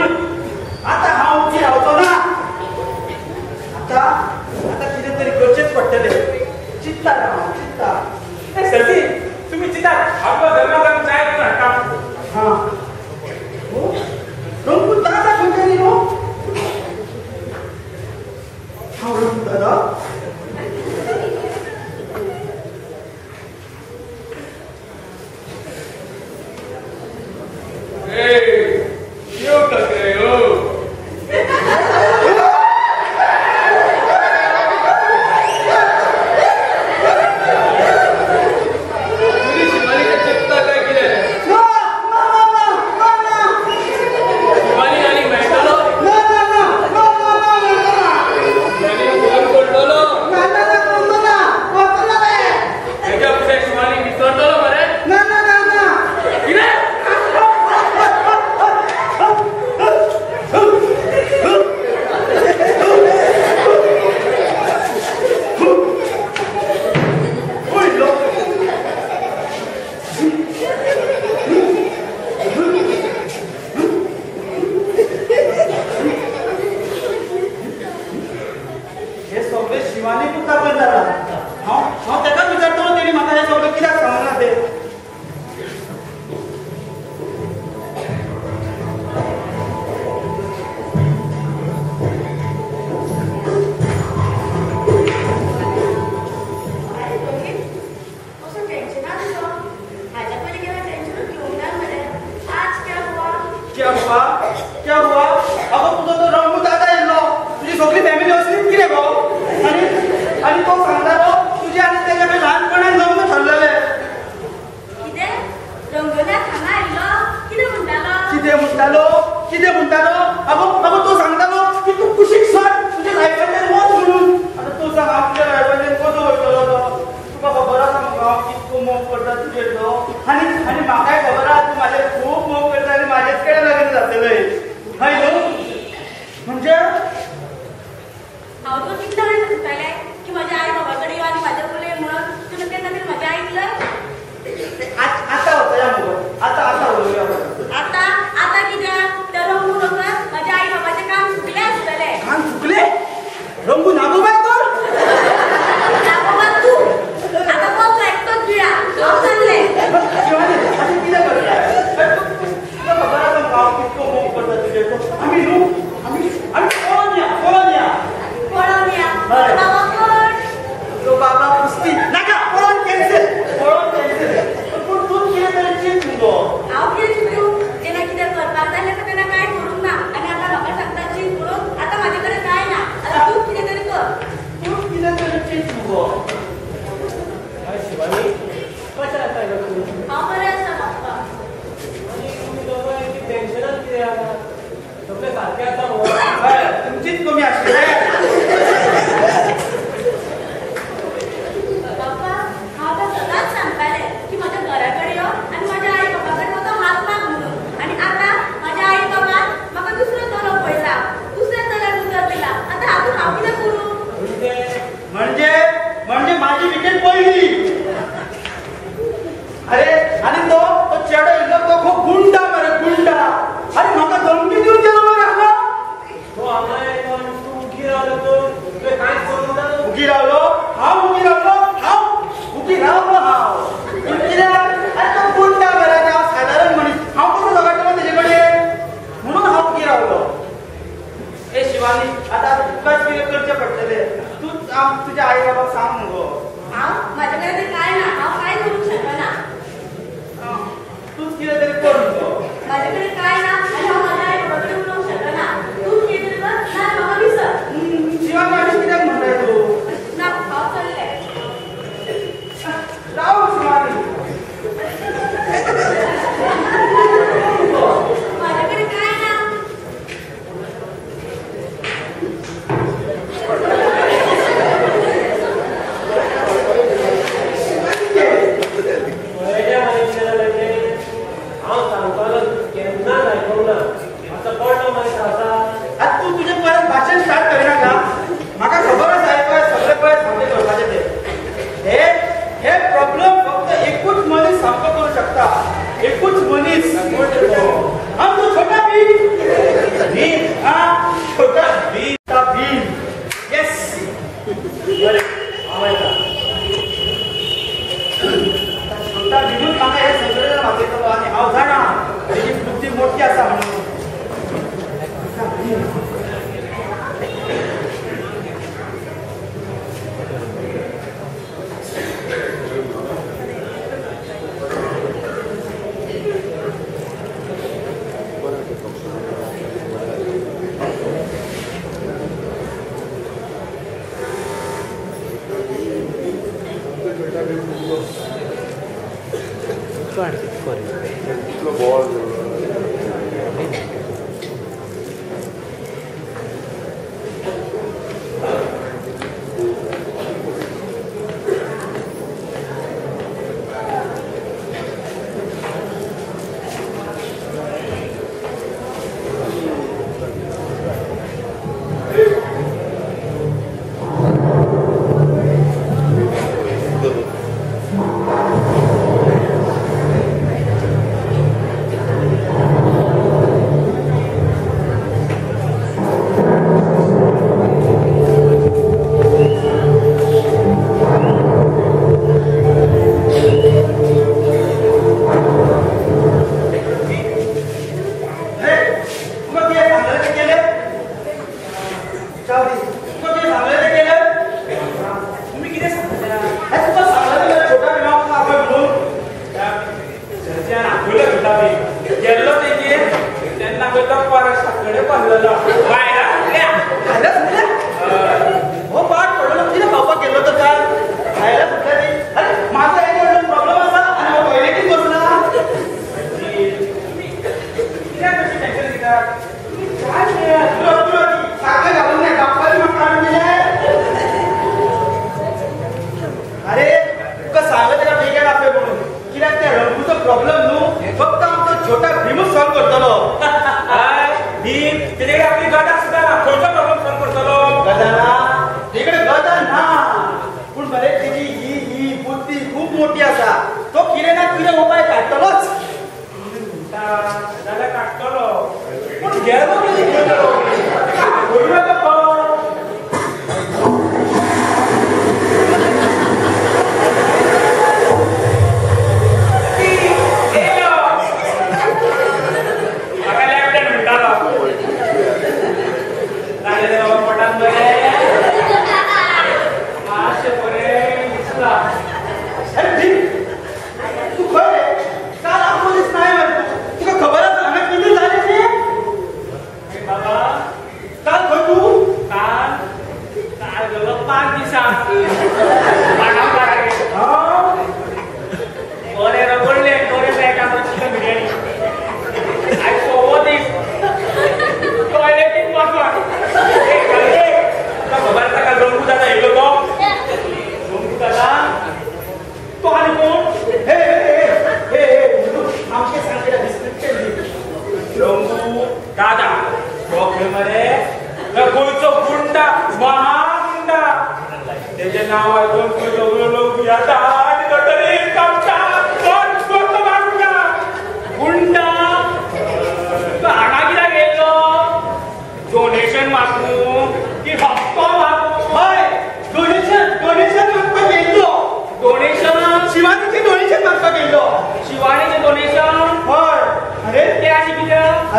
Speaker 1: शिवानी आतां तुकाच कितें करचें पडटलें. तूंच तुज्या आई बाबाक सांग मुगो.
Speaker 4: हांव म्हाज्या कडेन कांय ना, हांव कांय करूंक शकना.
Speaker 1: तूंच कितें तरी कर मुगो.
Speaker 4: म्हाज्या कडेन कांय ना आनी हांव म्हाज्या आई बाबा कडेन उलोवंक शकना. तूंच कितें तरी कर, ना म्हाका विसर.
Speaker 1: शिवानी अशें कित्याक म्हणटाय तूं?
Speaker 4: ना हांव चल्लें.
Speaker 1: राव शिवानी.
Speaker 4: म्हाज्या कडेन कांय ना.
Speaker 3: हांव सांगतालो केन्नाच आयकूंक ना. आतां पडलो मागीर आसा.
Speaker 1: आतां तूं तुजें परत भाशण स्टार्ट करिनाका. म्हाका खबर आसा पळय सगळें पळय सामकें करपाचें तें. हे हे प्रॉब्लम फक्त एकूच मनीस सामको करूं शकता. एकूच मनीस. आमचो छोटा भीम. भीम हा छोटा भीम. भीम येस.
Speaker 3: बरें हांव येता.
Speaker 1: छोटा भीमूच म्हाका हें सगळें वाचयतलो आनी हांव जाणा तेजी बुद्धी मोठी आसा म्हणून.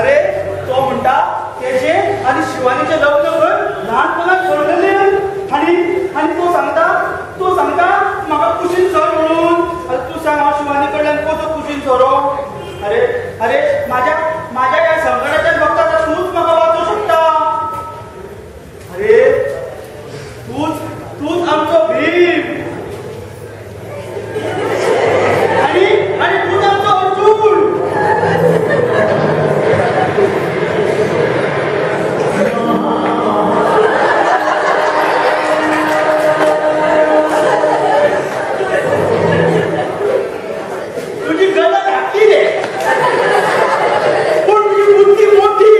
Speaker 1: अरे तो म्हणटा तेजे आनी शिवानीचें लग्न कर तूं सांगता म्हाका कुशीन सर म्हणून. तूं सांग हांव शिवानी कडल्यान कसो कुशीन सरो? अरे अरे माझ्या माझ्या ह्या संकटाच्या वक्ताचा तूच म्हाका वाचू शकता. अरे तूच तूच आमचो भीम आणि आणि तूच आमचो अर्जुन. तुझी गला धाकटी रे पण तुझी बुद्धी मोठी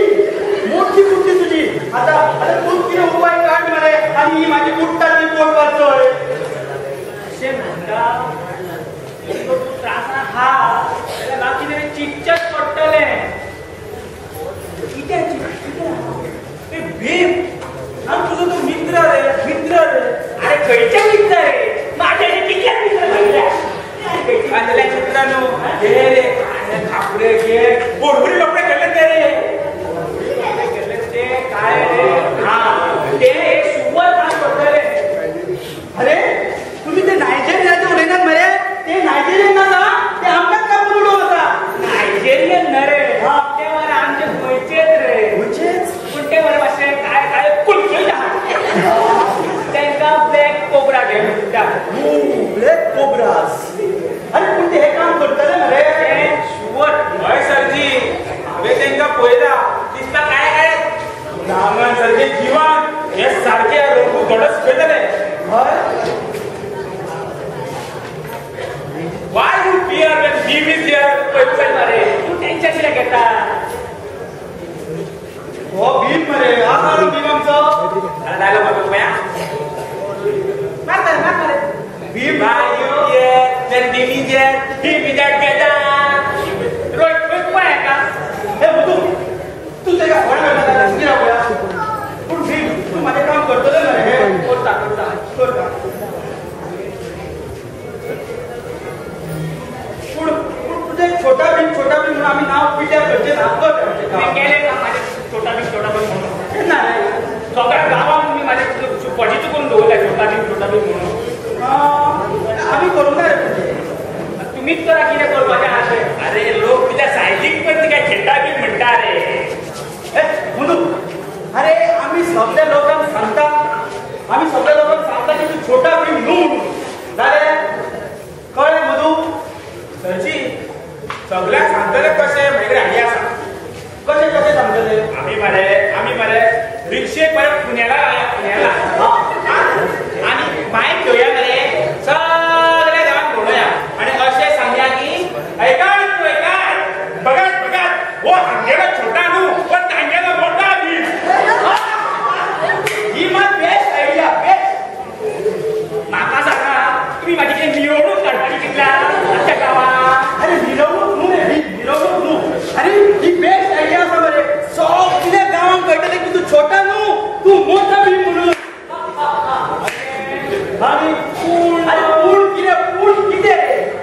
Speaker 1: मोठी बुद्धी तुझी. आता आता तूच कितें उपाय काढ मरे आणि ही माझी बुडटा ती पोट वाचोय.
Speaker 2: अशें म्हणटा तूं त्रासान आहा जाल्यार बाकी तरी चिंतचेंच पडटलें. कितें कितें ते भीम आनी तुजो तो मित्र रे मित्र रे. अरे खंयचे मित्र रे? माझे कितले मित्र घडले आदल्या मित्र न्हू घे रे खापरे घे बोडबुडी कपडे केले ते रे केले ते काय रे. हा ते एक सुवर काम करतले.
Speaker 1: अरे तुम्ही ते नायजेरियाचे उलयनात मरे? ते नायजेरियन ना ते आमकांच कापून उडोवंक आसा.
Speaker 2: नायजेरियन न रे ते मरे आमचे गोंयचेच रे.
Speaker 1: गोंयचेच
Speaker 2: पूण ते मरे मातशे काय काय कुलकुलीत आहा. तांकां ब्लॅक कोबरा घे म्हणटा.
Speaker 1: Black cobras. अरे पूण ते हें काम करतले मरे
Speaker 2: शुवर. हय सरजी हांवें तांकां पळयला दिसता काय काय रामान सारखे जिवान हे सारखे रोगू घडत शिकयतले.
Speaker 1: हय.
Speaker 2: Why you fear when Bhim is here? पळय मरे तूं टेन्शन कित्याक घेता?
Speaker 1: हो भीम मरे आसा न्हू भीम आमचो.
Speaker 2: डायलॉग मारता पळया. मारता मार मरे.
Speaker 1: Bhim
Speaker 2: Why you fear when Bhim is here? Bhim is at गेता. Rohit Rohit पळय हाका.
Speaker 1: हे बुदू तूं तेका फळ मेळटा सुखी रावया. पूण भीम तूं म्हाजें काम करतले मरे? हें
Speaker 2: करता करता
Speaker 1: करता. पूण तुजें छोटा भीम म्हणून आमी नांव पिड्ड्यार करचें ना. कर आमचें काम.
Speaker 2: केलें ना म्हाजें छोटा भीम म्हणून.
Speaker 1: ना
Speaker 2: सगळ्या गांवांत तुमी म्हाजें फटीचो करून दवरल्या छोटा भीम म्हणून.
Speaker 1: आमी करूंक ना रे तुजें.
Speaker 2: तुमीच करा कितें करपाचें आहा तें. अरे लोक तुज्या सायजीक पण तुका छोटा भीम म्हणटा रे.
Speaker 1: ए मुंदू अरे आमी सगल्या लोकांक सांगता आमी सगल्या लोकांक सांगता की तूं छोटा भीम न्हू म्हणून. जालें कळ्ळें मधू?
Speaker 2: सरजी सगळ्यांक सांगतले कशें म्हजे कडेन आयडिया आसा.
Speaker 1: कशें कशें सांगतले?
Speaker 2: आमी मरे रिक्षेक मरे पुण्याला पुण्याला आनी मायक घेवया मरे सगळ्या गांवांत भोंवया आनी अशें सांगया की ऐकात ऐकात बघात बघात हो हांगेलो छोटा न्हू पण तांगेलो मोठा भीम.
Speaker 1: ही मात बेस्ट आयडिया बेस्ट.
Speaker 2: म्हाका सांगा तुमी म्हाजी कितें मिरवणूक काडपाची चिंतल्या आमच्या गांवांत?
Speaker 1: अरे मिरवणूक न्हू रे मिरवणूक न्हू. अरे ही बेस्ट आयडिया आसा मरे. सगल्या गांवांक कळटलें की तूं छोटा न्हू तूं मोठा भीम म्हणून. आनी पूण अरे पूण कितें पूण कितें?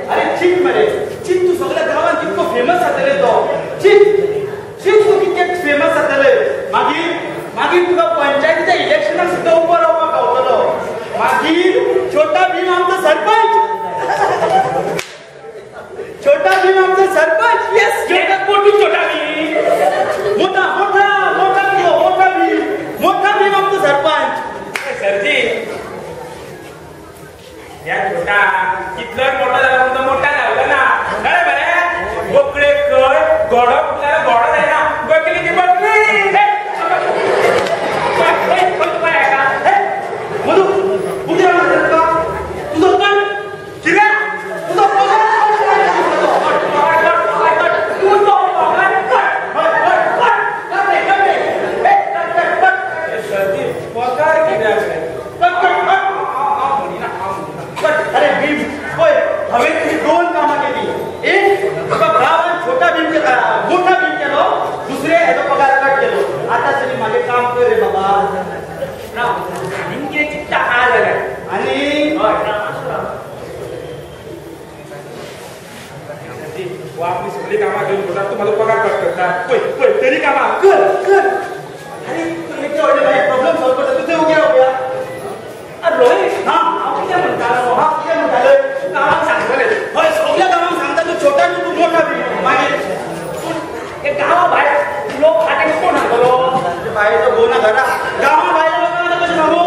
Speaker 1: अरे चीत मरे चीत तूं सगल्या गांवांत कितको फेमस जातलें तो. चीत चीत तूं कितकें फेमस जातलें. मागीर मागीर तुका पंचायतीच्या इलेक्शनाक सुद्दां उबो रावपाक गावतलो. मागीर छोटा भीम आमचो सरपंच. छोटा भीम आमचो सरपंच. येस
Speaker 2: कोण तूं छोटा भीम?
Speaker 1: मोठा मोठा मोठा मोठा भीम मोठा भीम आमचो सरपंच.
Speaker 2: सरजी ह्या छोटा कितलोय मोठो जाला पूण तो मोठा जावलो ना. कळ्ळें मरे? बोकळे खंय घोडो फुटल्यार घोडो जायना बकली की बकली.
Speaker 1: मधू बुद्धी तुका तुजो कण
Speaker 2: कितें
Speaker 1: तुजो पगार
Speaker 2: तुजो पगार कट. सरजी पगार कित्याक?
Speaker 1: Cut cut cut.
Speaker 2: हांव म्हणिना हांव म्हणिना.
Speaker 1: अरे भीम पळय हांवें तुजी दोन कामां केली. एक तुका गांवांत छोटा भीम केला मोठा भीम केलो. दुसरें हेजो पगार कट केलो. आतां तरी म्हाजें काम कर रे बाबा.
Speaker 2: राव आनीक कितें चिंतता आहा जाल्यार.
Speaker 1: आनी
Speaker 2: हय राव मातसो राव. सरजी हो आपली सगळीं कामां घेवन वता तूं म्हाजो पगार कट करता. पळय पळय तरी कामां
Speaker 1: कर कर. अरे तूं एकटे व्हडले म्हाजे प्रॉब्लम सॉल्व करता. तुजें उगे रावया.
Speaker 2: रोहित
Speaker 1: हां
Speaker 2: हांव कितें म्हणटालो?
Speaker 1: बायेचो घोव ना घरा, गांवा भायल्या लोकांक आतां कशें सांगू?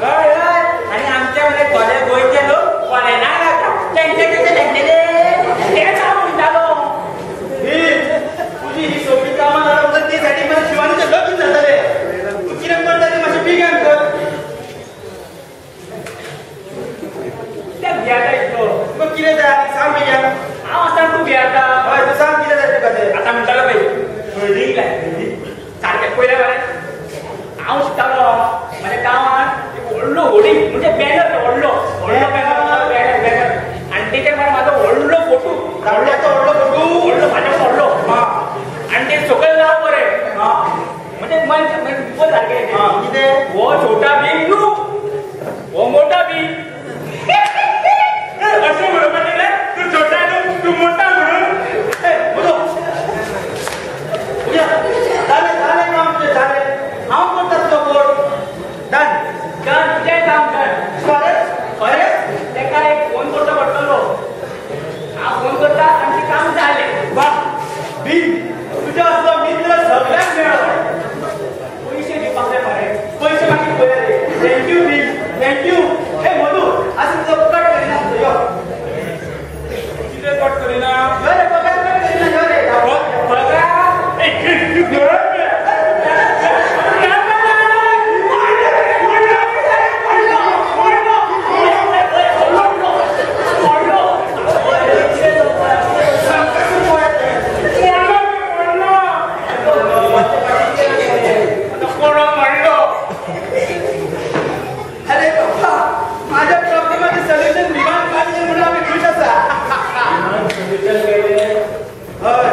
Speaker 2: हय हय, आनी आमच्या मरे कोले गोंयचे लोक कोलेना घालता, तेंचे तेंचे तेंचे तेच हांव म्हणटालो.
Speaker 1: ही तुजी ही सोपी कामां जाल्या म्हणटा ते सायडीक मातशें शिवानीचें लगीन जातलें. तूं कितें करता तें मातशें बेगीन कर.
Speaker 2: कित्याक भियेता इतलो?
Speaker 1: तुका कितें जाय आनी सांग बेगीन.
Speaker 2: हांव आसतना तूं भियेता.
Speaker 1: हय, तूं सांग कितें जाय तुका तें.
Speaker 2: आतां म्हणटालो पळय हळदीक लाय, हळदी सारकें पयलें मरे. हांव शिकतालो म्हज्या गांवांत एक व्हडलो होर्डिंग म्हणजे बॅनर, व्हडलो व्हडलो बॅनर, बॅनर बॅनर, आनी तेचेर मरे म्हाजो व्हडलो फोटो,
Speaker 1: धाकट्याचो व्हडलो फोटो,
Speaker 2: व्हडलो म्हाज्या व्हडलो, आनी ते सकयल नांव मरे, म्हणजे मन सारकें
Speaker 1: कितें,
Speaker 2: हो छोटा भीम न्हू, हो मोठा भीम. अशें म्हणपाचें रे, तूं छोटा न्हू तूं मोठा म्हणून.
Speaker 1: जालें जालें काम तुजें जालें, हांव करता तुजो कोड. डन
Speaker 2: डन, तुजें काम डन.
Speaker 1: खरेंच
Speaker 2: खरेंच तेका एक फोन करचो पडटलो. हांव फोन करता आनी तें काम जालें.
Speaker 1: वा भीम, तुज्या असलो मित्र सगळ्यांक मेळ्ळो.
Speaker 2: पयशे दिवपाक जाय मरे.
Speaker 1: पयशे मागीर पळया रे. Thank you Bhim, thank you. हे मधू, आतां तुजो कट करिना यो.
Speaker 2: कितें कट करिना?
Speaker 1: यो रे, पगार कट करिना, यो रे.
Speaker 2: पगार
Speaker 1: अरे बाबा, माझ्या प्रॉब्लेमाचें सोल्युशन भीमान काडलें म्हणून आमी खूश आसा. हय,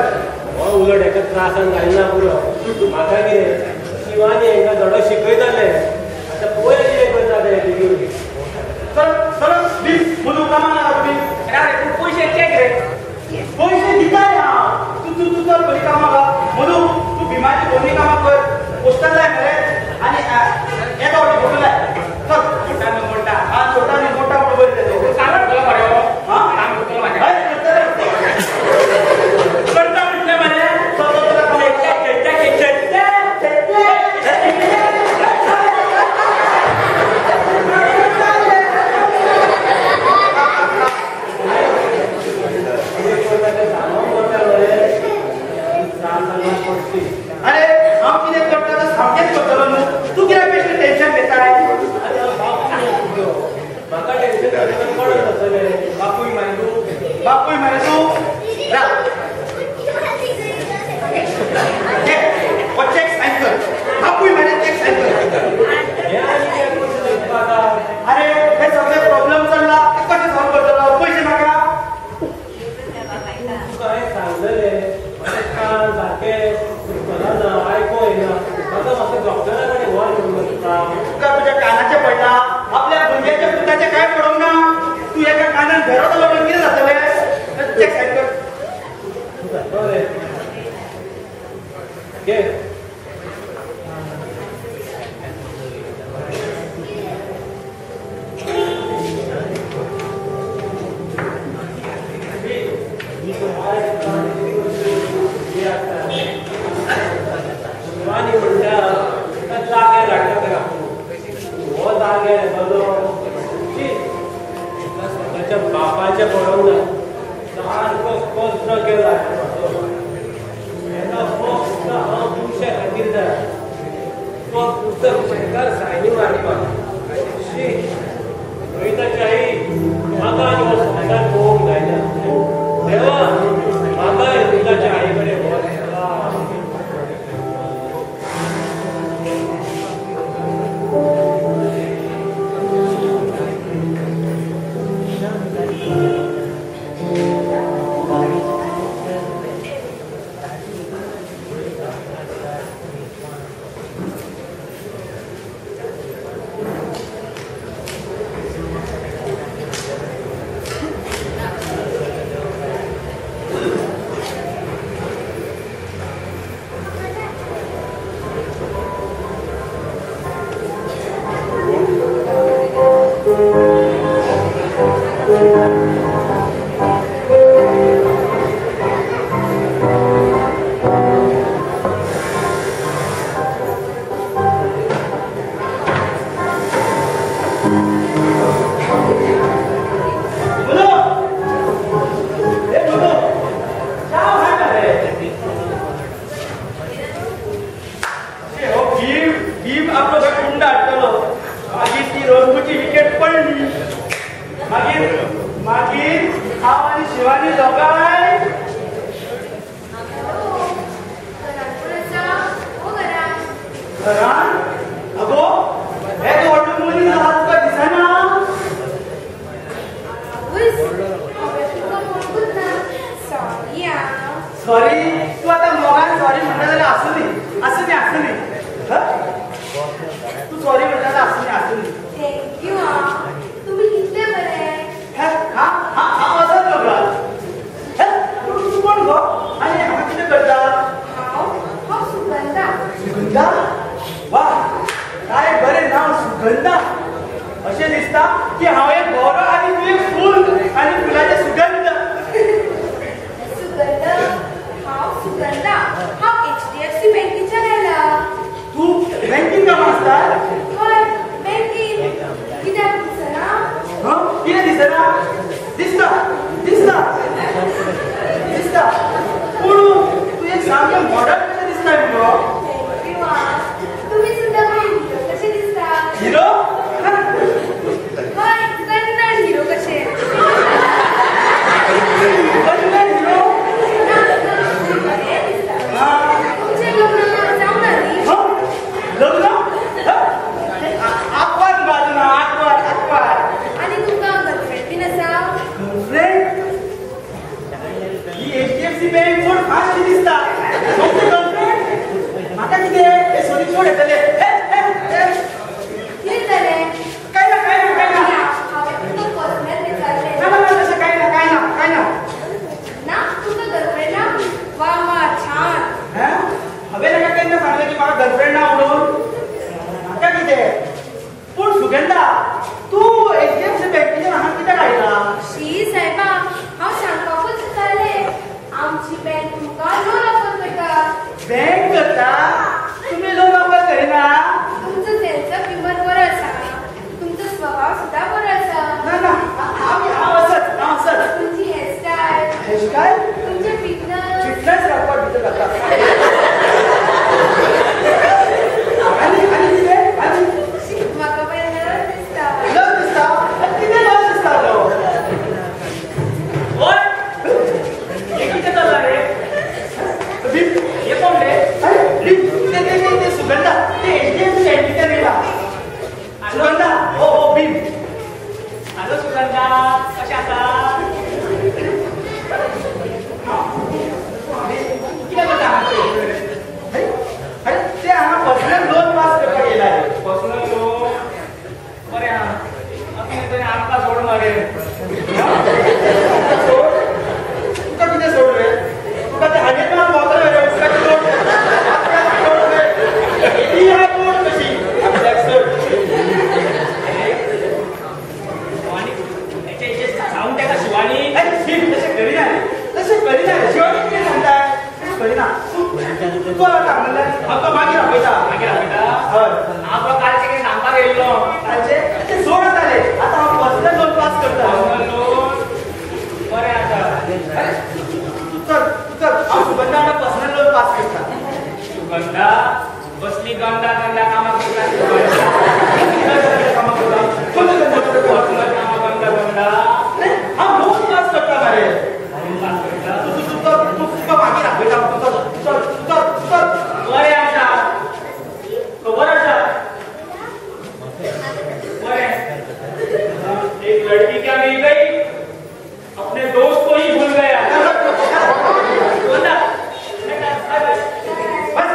Speaker 3: हो उलट एका त्रासान घालना पुरो. म्हाका कितें शिवानी हांकां धडो शिकयतालें, आतां पळय कितें करता तें बेगीन.
Speaker 1: चल चल भीम, मधू कामां नाका तुमी.
Speaker 2: अरे तूं पयशे चॅक रे.
Speaker 1: पयशे दिता रे हांव. तूं तूं तूं चल पयलीं कामाक लाग. मधू, तूं भीमाची दोनी कामां कर. पोस्टर लाय मरे आनी एका फावटी फोटो लाय. चल
Speaker 2: मोठा न्हू मोठा.
Speaker 1: हा, छोटा न्हू मोठा म्हणून बरयता तो.
Speaker 2: काम करतलो मरे हो.
Speaker 1: हा,
Speaker 2: काम करतलो म्हाजें.
Speaker 1: हय, करतले.
Speaker 2: करता म्हटलें मरे.
Speaker 1: चल चल चल कामाक.
Speaker 3: कितें करता तें सांगूंक पडटा मरे. त्रासान पडटी.
Speaker 1: अरे हांव कितें करता तें सामकेंच करतलो न्हू. तूं कित्याक बेश्टें टेन्शन घेताय?
Speaker 3: आनी हांव बापूय तुजो, म्हाका टेन्शन घेतल्यार कोण आसतलें?
Speaker 1: बापूय मरे तूं, बापूय मरे तूं. राव, घे, हो चॅक सायन कर. बापूय मरे, चॅक सायन कर.
Speaker 3: हें आनी कितें पयशे दिवपा आतां?
Speaker 1: अरे हे सगळे प्रॉब्लेम चल्ला ते कशें सॉल्व करतलो? पयशे नाका.
Speaker 3: तुका हांवें सांगलेलें, म्हाजे कान सारके चलना, आयको येना, म्हाका मातसो डॉक्टरा कडेन व्हर म्हणून तुका.
Speaker 1: तुका तुज्या कानाचें पडला, आपल्या भुरग्याच्या पुताचें कांय पडोंक ना. तूं एका कानान भेरो जालो म्हणून कितें जातलें? चॅक सायन कर.
Speaker 3: बरें घे. शिवानी म्हणटा ताका जाग्यार हाडटा ताका. हो जाग्यार येतलो ताका स्वताच्या बापाचें पडोंक ना. सारको कचरो केला म्हाजो. हेका फक्त हांव पयशा खातीर जाय, फक्त चॅकार सायनी मारपाक. शी, रोहिताची आई, म्हाका आनी हो संवसार पळोवंक जायना. देवा, म्हाका रोहिताच्या आई कडेन व्हर.
Speaker 1: मागीर मागीर हांव आनी शिवानी दोगांय घरान. अगो हे व्हडलो मनीस आहा तुका दिसना? सॉरी तूं आतां मोगान सॉरी म्हणटा जाल्यार आसूं न्ही आसूं न्ही आसूं न्ही. तूं सॉरी म्हणटा जाल्यार आसूं न्ही आसूं न्ही.
Speaker 6: Thank you. तुमी कितले बरे.
Speaker 1: हांव वचत मगो. तूं कोण गो आनी हांगा कितें करता?
Speaker 6: हांव सुगंधा.
Speaker 1: सुगंधा? वा काय बरें नांव सुगंधा. अशें दिसता की हांव एक बरो आनी तूं एक फूल आनी फुलाचें सुगंध.
Speaker 6: सुगंध? हांव सुगंधा. हांव HDFC बँकेच्यान आयला.
Speaker 1: तूं बँकेन कामां आसता?
Speaker 6: हय बँकेन. कित्याक दिसना?
Speaker 1: कितें दिसना? दिसता दिसता दिसता. पूण तूं एक सामकें मॉडल कशें दिसता मुगो.
Speaker 6: तुमी सुद्दां हिरो कशें दिसता.
Speaker 1: हिरो?
Speaker 6: हय कन्नड हिरो कशें.
Speaker 1: कन्नड हिरो?
Speaker 6: बरें दिसता. तुमचें लग्न जावना न्ही?
Speaker 1: लग्न? आकवार बाजू ना आकवार आकवार.
Speaker 6: आनी तुमकां गर्लफ्रेंड बीन आसा?
Speaker 1: गर्लफ्रेंड? ही HDFC bank चड फास्ट दिसता. गर्लफ्रेंड म्हाका कितें हे सोरी चड येतले.
Speaker 6: कितें जालें?
Speaker 1: काय ना काय ना काय ना.
Speaker 6: हांवें तुमकां पर्सनल विचारलें.
Speaker 1: ना ना तशें काय ना काय ना काय ना.
Speaker 6: ना तुमकां गर्लफ्रेंड ना? वा वा छान.
Speaker 1: हांवें ताका केन्ना सांगलें की म्हाका गर्लफ्रेंड ना म्हणून? म्हाका कितें. पूण सुगंधा तूं HDFC बँकेच्यान हांगा कित्याक आयला?
Speaker 6: शी सायबा हांव सांगपाकूच विचारलें. आमची बँक तुमकां लोन ऑफर करता.
Speaker 1: बँक करता? तुमी लोन ऑफर करिना?
Speaker 6: तुमचो सेन्स ऑफ ह्युमर बरो आसा. तुमचो स्वभाव सुद्दां बरो आसा.
Speaker 1: ना ना हांव आसत हांव आसत.
Speaker 6: तुमची हेअरस्टायल.
Speaker 1: हेअरस्टायल?
Speaker 6: तुमचें फिटनस.
Speaker 1: फिटनस राखपाक भितर घातला. आनी आनी कितें? आनी
Speaker 6: म्हाका पळय लज दिसता.
Speaker 1: लज दिसता? कितें लज दिसता गो?
Speaker 2: ओय हें कितें चल्लां रे? हे कोण रे?
Speaker 1: ते सुगंधा. ते HDFC बँकेच्यान येयला. सुगंधा ओ ओ भीम.
Speaker 2: हॅलो सुगंधा कशें आसा?
Speaker 1: कितें करता? अरे ते हांगा पर्सनल लोन पास करपाक येयला.
Speaker 2: Personal loan? बरें आहा. आतां तरी आमकां सोड मरे.
Speaker 1: सोड? तुका कितें सोड रे? तुका ते हाजेर मात भोंवतले रे. उदकाचें सोड. सोड रे. ही आहा कोण कशी आपल्याक सोड.
Speaker 2: सांगून ताका शिवानी.
Speaker 1: तशें करिना रे. तशें करिना रे. शिवानी कितें सांगता? तशें करिना. तूं आतां म्हणल्यार हांव तुका मागीर आपयता.
Speaker 2: मागीर आपयता?
Speaker 1: हय.
Speaker 2: हांव तुका कालचें कितें सांगपाक येयल्लो.
Speaker 1: कालचें? तें सोड आतां रे. आतां हांव पर्सनल लोन पास करता.
Speaker 2: Personal loan? बरें आसा.
Speaker 1: अरे तूं चल तूं चल. हांव सुगंधा वांगडा पर्सनल लोन पास करता.
Speaker 2: सुगंधा? कसली गंधा गंधा कामां करता?
Speaker 1: कामां करता? कसली
Speaker 2: पर्सनल कामां गंधा गंधा?
Speaker 1: हांव लोन पास करता मरे.
Speaker 2: लोन पास करता?
Speaker 1: तूं चल तूं तुका मागीर आपयता. तूं चल चल चल चल.
Speaker 2: बरें आसा. खबर आसा. बरें. एक लड़की क्या मिल गई, अपने दोस्त को ही भूल गया.
Speaker 1: बस.
Speaker 6: बस.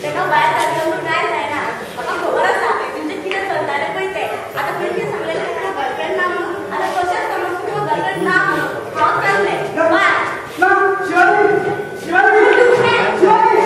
Speaker 4: ताका भायर काडलो म्हूण काय जायना. म्हाका खबर आसा तुमचें कितें चलतालें पळय तें. आतां तुवें कितें सांगलें ताका गर्लफ्रेंड ना म्हणून, आतां कशेंच समज तुका गर्लफ्रेंड ना म्हणून. हांव चल्लें, बाय.
Speaker 1: ना शिवानी, शिवानी, शिवानी.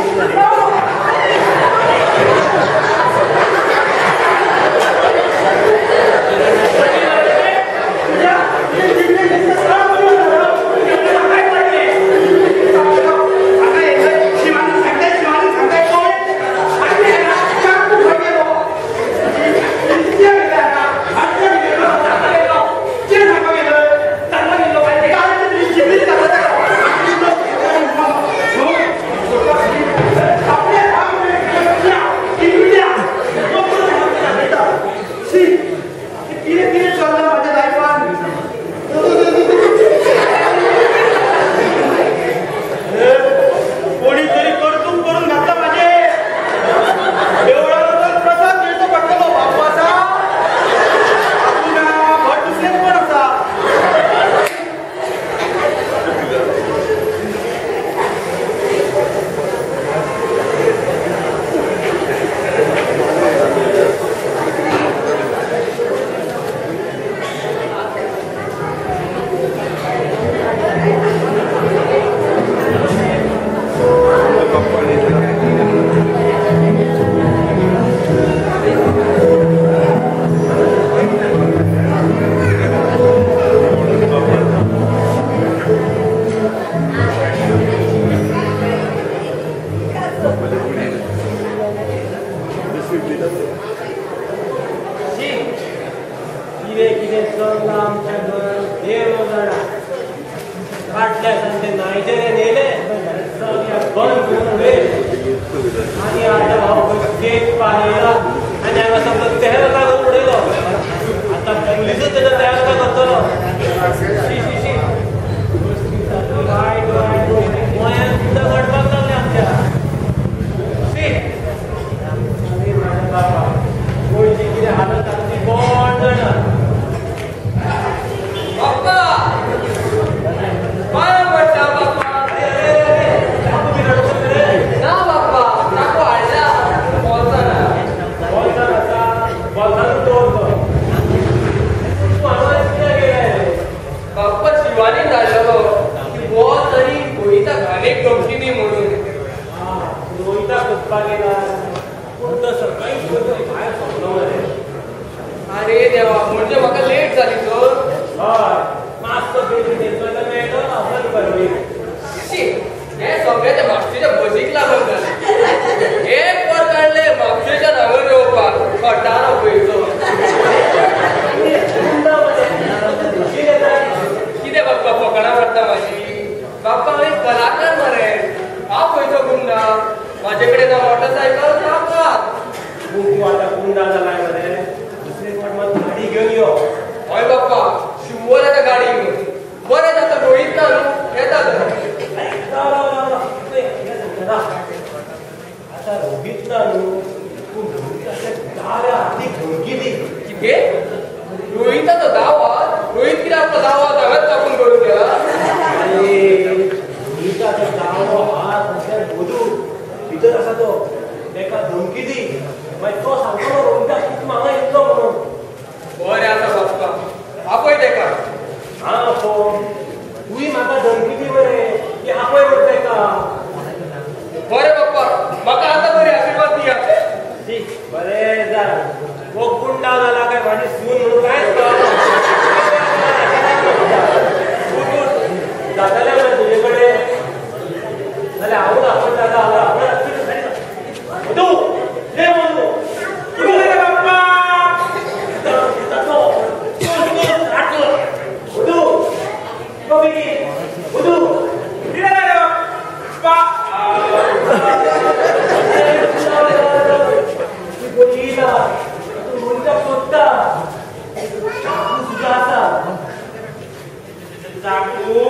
Speaker 2: चाकू,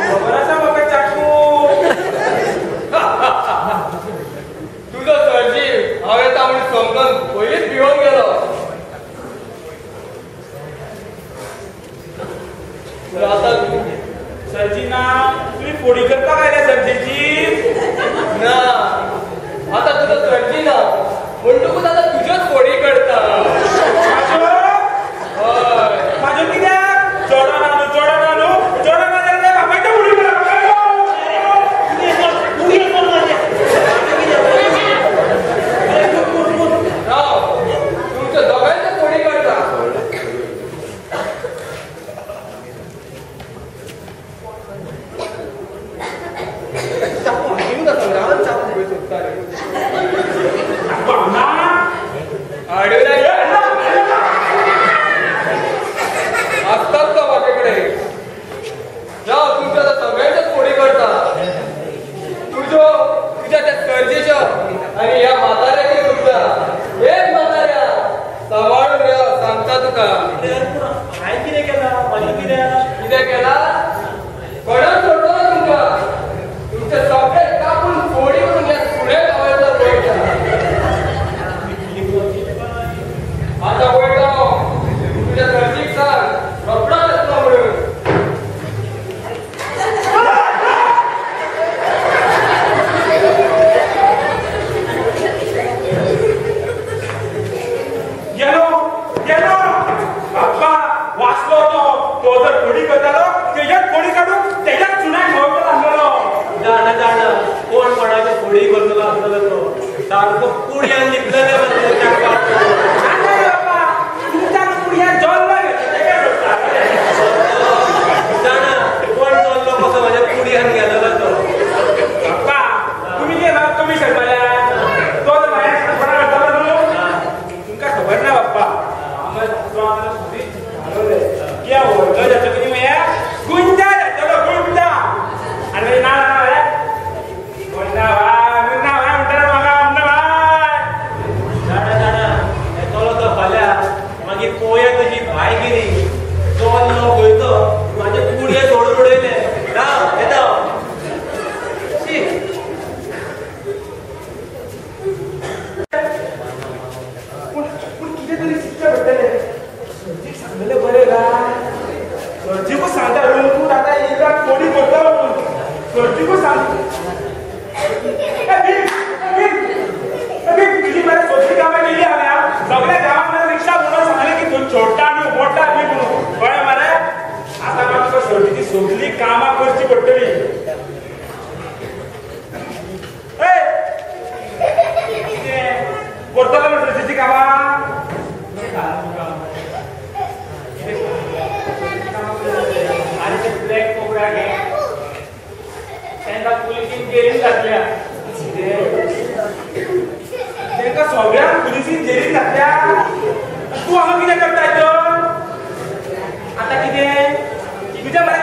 Speaker 2: खबर आसा म्हाका चाकू.
Speaker 5: ना आता तुझं चडची ना म्हणटकूच आता तुज्योच फोडी करता.
Speaker 2: म्हाज्यो कित्याक चोडो ना न्हू, चोडो ना न्हू, चोडो ना जाल्यार बापायच्यो फोडी करता.
Speaker 5: राव, तुमच्या दोगांयच्यो फोडी करता. चाकू हाडून आसा, रावन चाकू खंय सोदता रे? आसतात तो म्हाजे कडेन. राव, तुमच्या आतां सगळ्यांच्याच फोडी करता. तुज्यो, तुज्या त्या सर्जेच्यो आनी ह्या म्हाताऱ्याची सुद्दां. एक म्हाताऱ्या सांबाळून राव, सांगता तुका.
Speaker 3: हांवें कितें केलां? म्हाजें कितें
Speaker 5: कितें केलां? कोणाक सोडलो ना तुमकां. तुमचे सगळे कापून फोडी करून ह्या सुण्या गांवांतलो वयता. आतां वयता हांव. तुज्या सर्जीक सांग रोखडोच येतलो म्हणून.
Speaker 2: गेलो गेलो बाप्पा, वाचलो तो. तो जर फोडी करतालो तेज्यात फोडी काडून तेज्यात चुन्याक खावपाक लागलेलो.
Speaker 3: जाणा जाणा कोण कोणाचे फोडी करतलो आसतलो तो. सारको पुड्यान लिपलेले.
Speaker 2: बाप्पा, तुमच्या पुड्यान जल्लो घेतलो.
Speaker 3: जाणा कोण चल्लो कसो म्हाज्या पुड्यान गेलेलो तो.
Speaker 2: बाप्पा, तुमी कितें म्हाका कमी सांगपाल्या? तो जर म्हाज्या सांगपणा करतालो न्हू, तुमकां खबर ना बाप्पा. हांव कित्याक व्हडलो जातलो कितें म्हळ्यार गुंडा जातलो, गुंडा. आनी मागीर ना ना म्हळ्यार मुन्ना भाय, मुन्ना भाय म्हणटालो म्हाका, मुन्ना भाय.
Speaker 3: जाणा जाणा येतलो तो फाल्यां. मागीर पोवया कशी भाय गेली. चल्लो खंय तो म्हाजे पुडये सोडून उडयले. राव, येता हांव. शी.
Speaker 2: पूण पूण कितें तरी शिकचें पडटलें. सर्जीक सांगलेलें बरें काय? सर्जीकूच सांगता रंगून आतां येयला फोडी करतलो म्हणून. सर्जीकूच सांग. ए भीम, ए भीम, ए भीम, तुजी मरे सगळीं कामां केली हांवें. सगळ्या गांवांत मरे रिक्षा म्हणून सांगलें की तूं छोटा न्हू मोठा न्ही म्हणून. कळ्ळें मरे? आतां म्हाका तुका सर्जीची सगळीं कामां करचीं पडटलीं. ए कितें करतलो म्हण सर्जीचीं कामां?
Speaker 3: आनी ते ब्लॅक कोबरा घे, तांकां पुलिसीन जेलीन घातल्या.
Speaker 2: तांकां सगळ्यांक पुलिसीन जेलीन घातल्या. तूं हांगा कितें करता तर? आतां कितें तुज्या मरे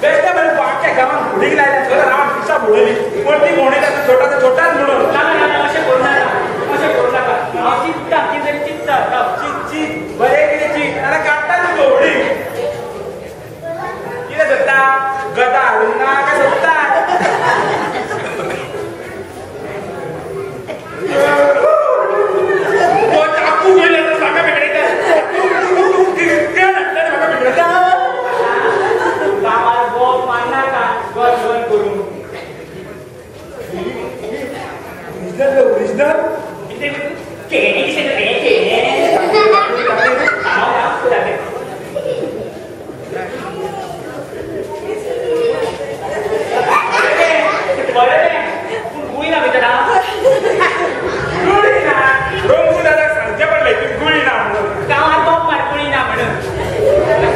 Speaker 2: बेश्टे मरे आख्ख्या गांवांत घोडीक लायल्या. सगळ्या गांवांत रिक्षा भोंवयली, परती भोंवयली. आतां छोटा ते छोटाच म्हणून.
Speaker 3: ना ना ना, अशें करूं नाका, अशें करूं नाका. हांव चिंत्ता, कितें तरी चिंत्ता.
Speaker 2: चीत चीत बरें कितें चीत, नाल्यार काडटा तूं घोवडी. कितें सोदता? गदा हाडूंक ना काय सोदता? तो चाकू घेवन येता म्हाका बिगडयता. कितें हाडटा म्हाका बिगडयता?
Speaker 3: गांवार बोब मारनाका गन गन करून.
Speaker 2: Original original.
Speaker 3: कितें केळें कितें केळें. हांव दाखय. बरें पूण गुळी ना भितर.
Speaker 2: गुळी ना. रंगू दादाक सांगचें पडलें की गुळी ना म्हणून.
Speaker 3: गांवार बोब मार गुळी ना म्हणून.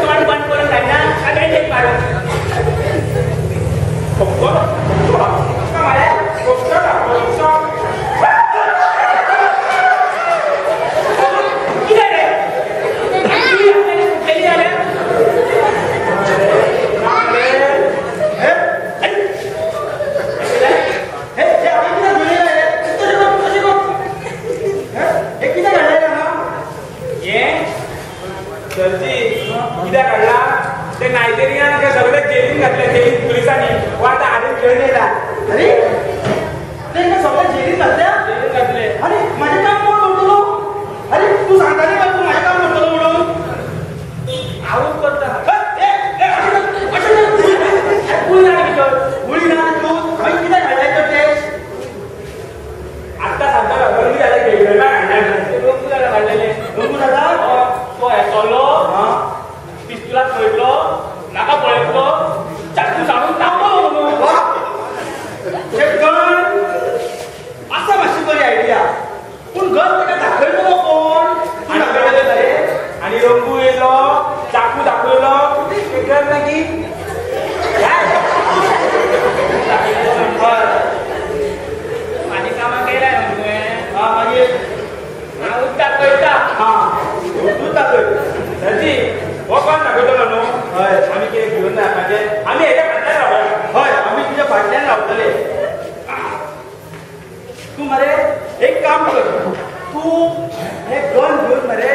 Speaker 3: तोंड बंद करून घालना काय बँडेज मारून.
Speaker 2: खबर.
Speaker 1: तूं मरे एक काम कर, तूं हे गन घेवन मरे,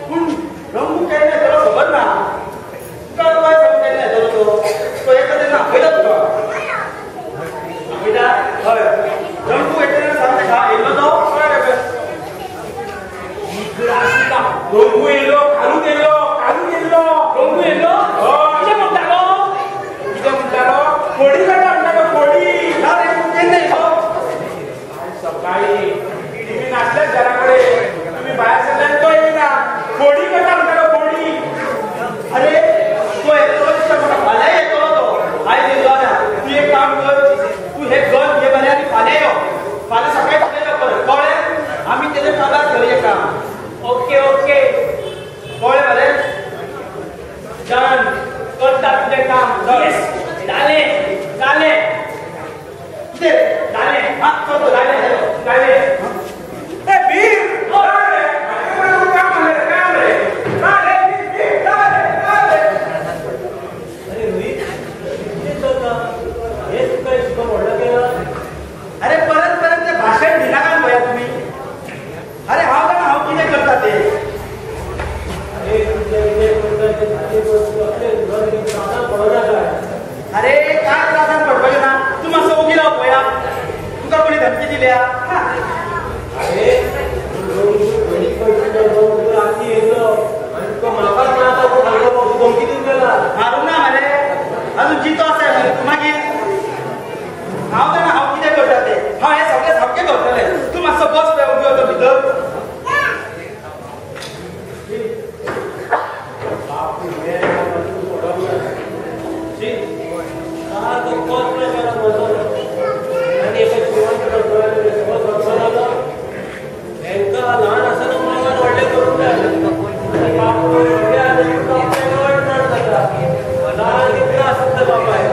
Speaker 1: पूण रंगू केन्ना येतलो खबर ना. तुका उपाय सांगू केन्ना येतलो तो? तो येता तेन्ना आपयता तुका. आपयता? हय, रंगू येता तेन्ना सांग ताका, येयलो तो.
Speaker 2: रंगू येयलो, कालूच येयलो, कालूच येयलो. रंगू येयलो? कितें म्हणटालो? कितें म्हणटालो? फोडी काडटा म्हणटालो, फोडी.
Speaker 1: ना रे, तूं केन्ना येयलो?
Speaker 2: सकाळी तुमी नासल्याच घरा कडेन, तुमी भायर सरल्यार तो येयना. फोडी काडटा म्हणटालो, फोडी.
Speaker 1: अरे तो येतलो दिसता म्हाका, फाल्यां येतलो तो. आयज येयलो ना. तूं एक काम कर, तूं हे गन घे मरे आनी फाल्यां यो. फाल्यां सकाळी फुडें यो परत, कळ्ळें? आमी तेजे कागार करुया काम.
Speaker 2: ओके ओके,
Speaker 1: कळ्ळें मरे?
Speaker 2: डन, करता तुजें काम. येस, जालें जालें.
Speaker 1: कितें
Speaker 2: जालें?
Speaker 1: हा, चल
Speaker 2: जालें जालें.
Speaker 5: ए भीम, काम रे, काम रे.
Speaker 3: अरे रोहित, कितें चलता हे? तुका शिकोवन व्हडलो केला.
Speaker 1: अरे परत परत ते भाशण दिनाका पळया तुमी. अरे हांव जाणा हांव कितें करता ते.
Speaker 3: अरे तुजें कितें करता तें सारकें कर. तूं असलें त्रासान पडना काय?
Speaker 1: अरे काय त्रासान पडपाचें ना, तूं मातसो ओगी राव पळया. तुका कोणी धमकी दिल्या?
Speaker 3: अरे रंगू राती येयलो आनी तुका म्हाकाच मारता म्हूण सांगलो, तूं धमकी दिवन गेला.
Speaker 1: मारूंक ना मरे, अजून जितो आसा मरे तूं. मागीर हांव जाणा हांव कितें करता तें. हांव हें सगळें सामकें करतलें. तूं मातसो बस पळय उगी वता भितर.
Speaker 3: सारको कचरो केला म्हजो. आनी एका जिवान सगळो खर्च जालो. हेंकां ल्हान आसतना मोगान व्हडलें करूंक जाय. बापूय व्हडले जाले बापायक वायट चड जाता. सारके त्रास जाता बापायक.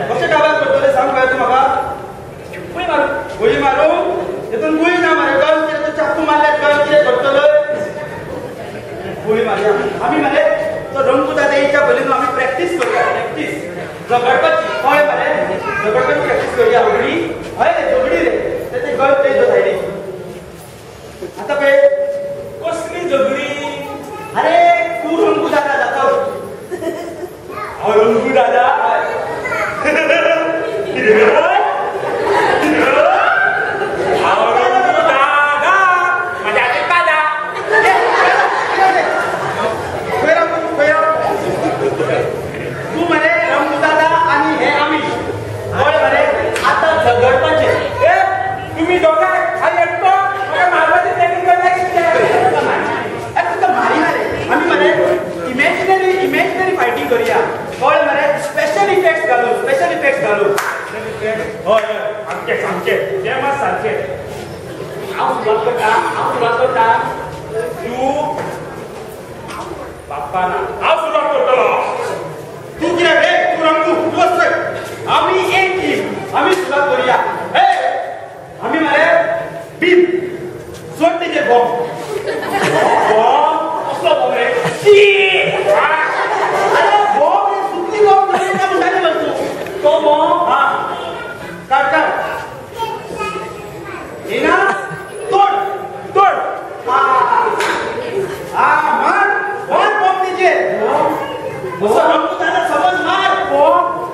Speaker 1: कशें काबार करतले सांग पळय तूं म्हाका.
Speaker 2: गुळी मारू,
Speaker 1: गुळी मारू तितून गुळी ना मरे, गन कितें चाकू मारल्यार गन कितें करतलो. गुळी मारया आमी मरे, तो रंगू दादा येयच्या पयलीं न्हू आमी प्रॅक्टीस करुया. प्रॅक्टीस झगडपाची, कळ्ळें मरे? झगडपाची प्रॅक्टीस करुया. झगडी हय रे, झगडी रे, तें गन थंय सायडीक.
Speaker 2: हांव सुरवात करता, हांव सुरवात करता. तूं बाप्पा ना, हांव सुरवात करतलो.
Speaker 1: तूं कितें रे? तूं रंगू, तूं वच. आमी एक टीम, आमी सुरवात करूया. हे आमी मरे बीम सोड तेजेर बॉम्ब.
Speaker 2: बॉम्ब कसलो बॉम्ब रे? शी!
Speaker 1: अरे बॉम्ब रे, सुकली बॉम्ब न्हय काय म्हणटाले मरे तूं?
Speaker 2: तो बॉम्ब?
Speaker 1: हा, काड काड. येना तोड तोड. हा हा, मार मार बॉम्ब तेजेर. असो रंगू दादा समज मार बॉम्ब.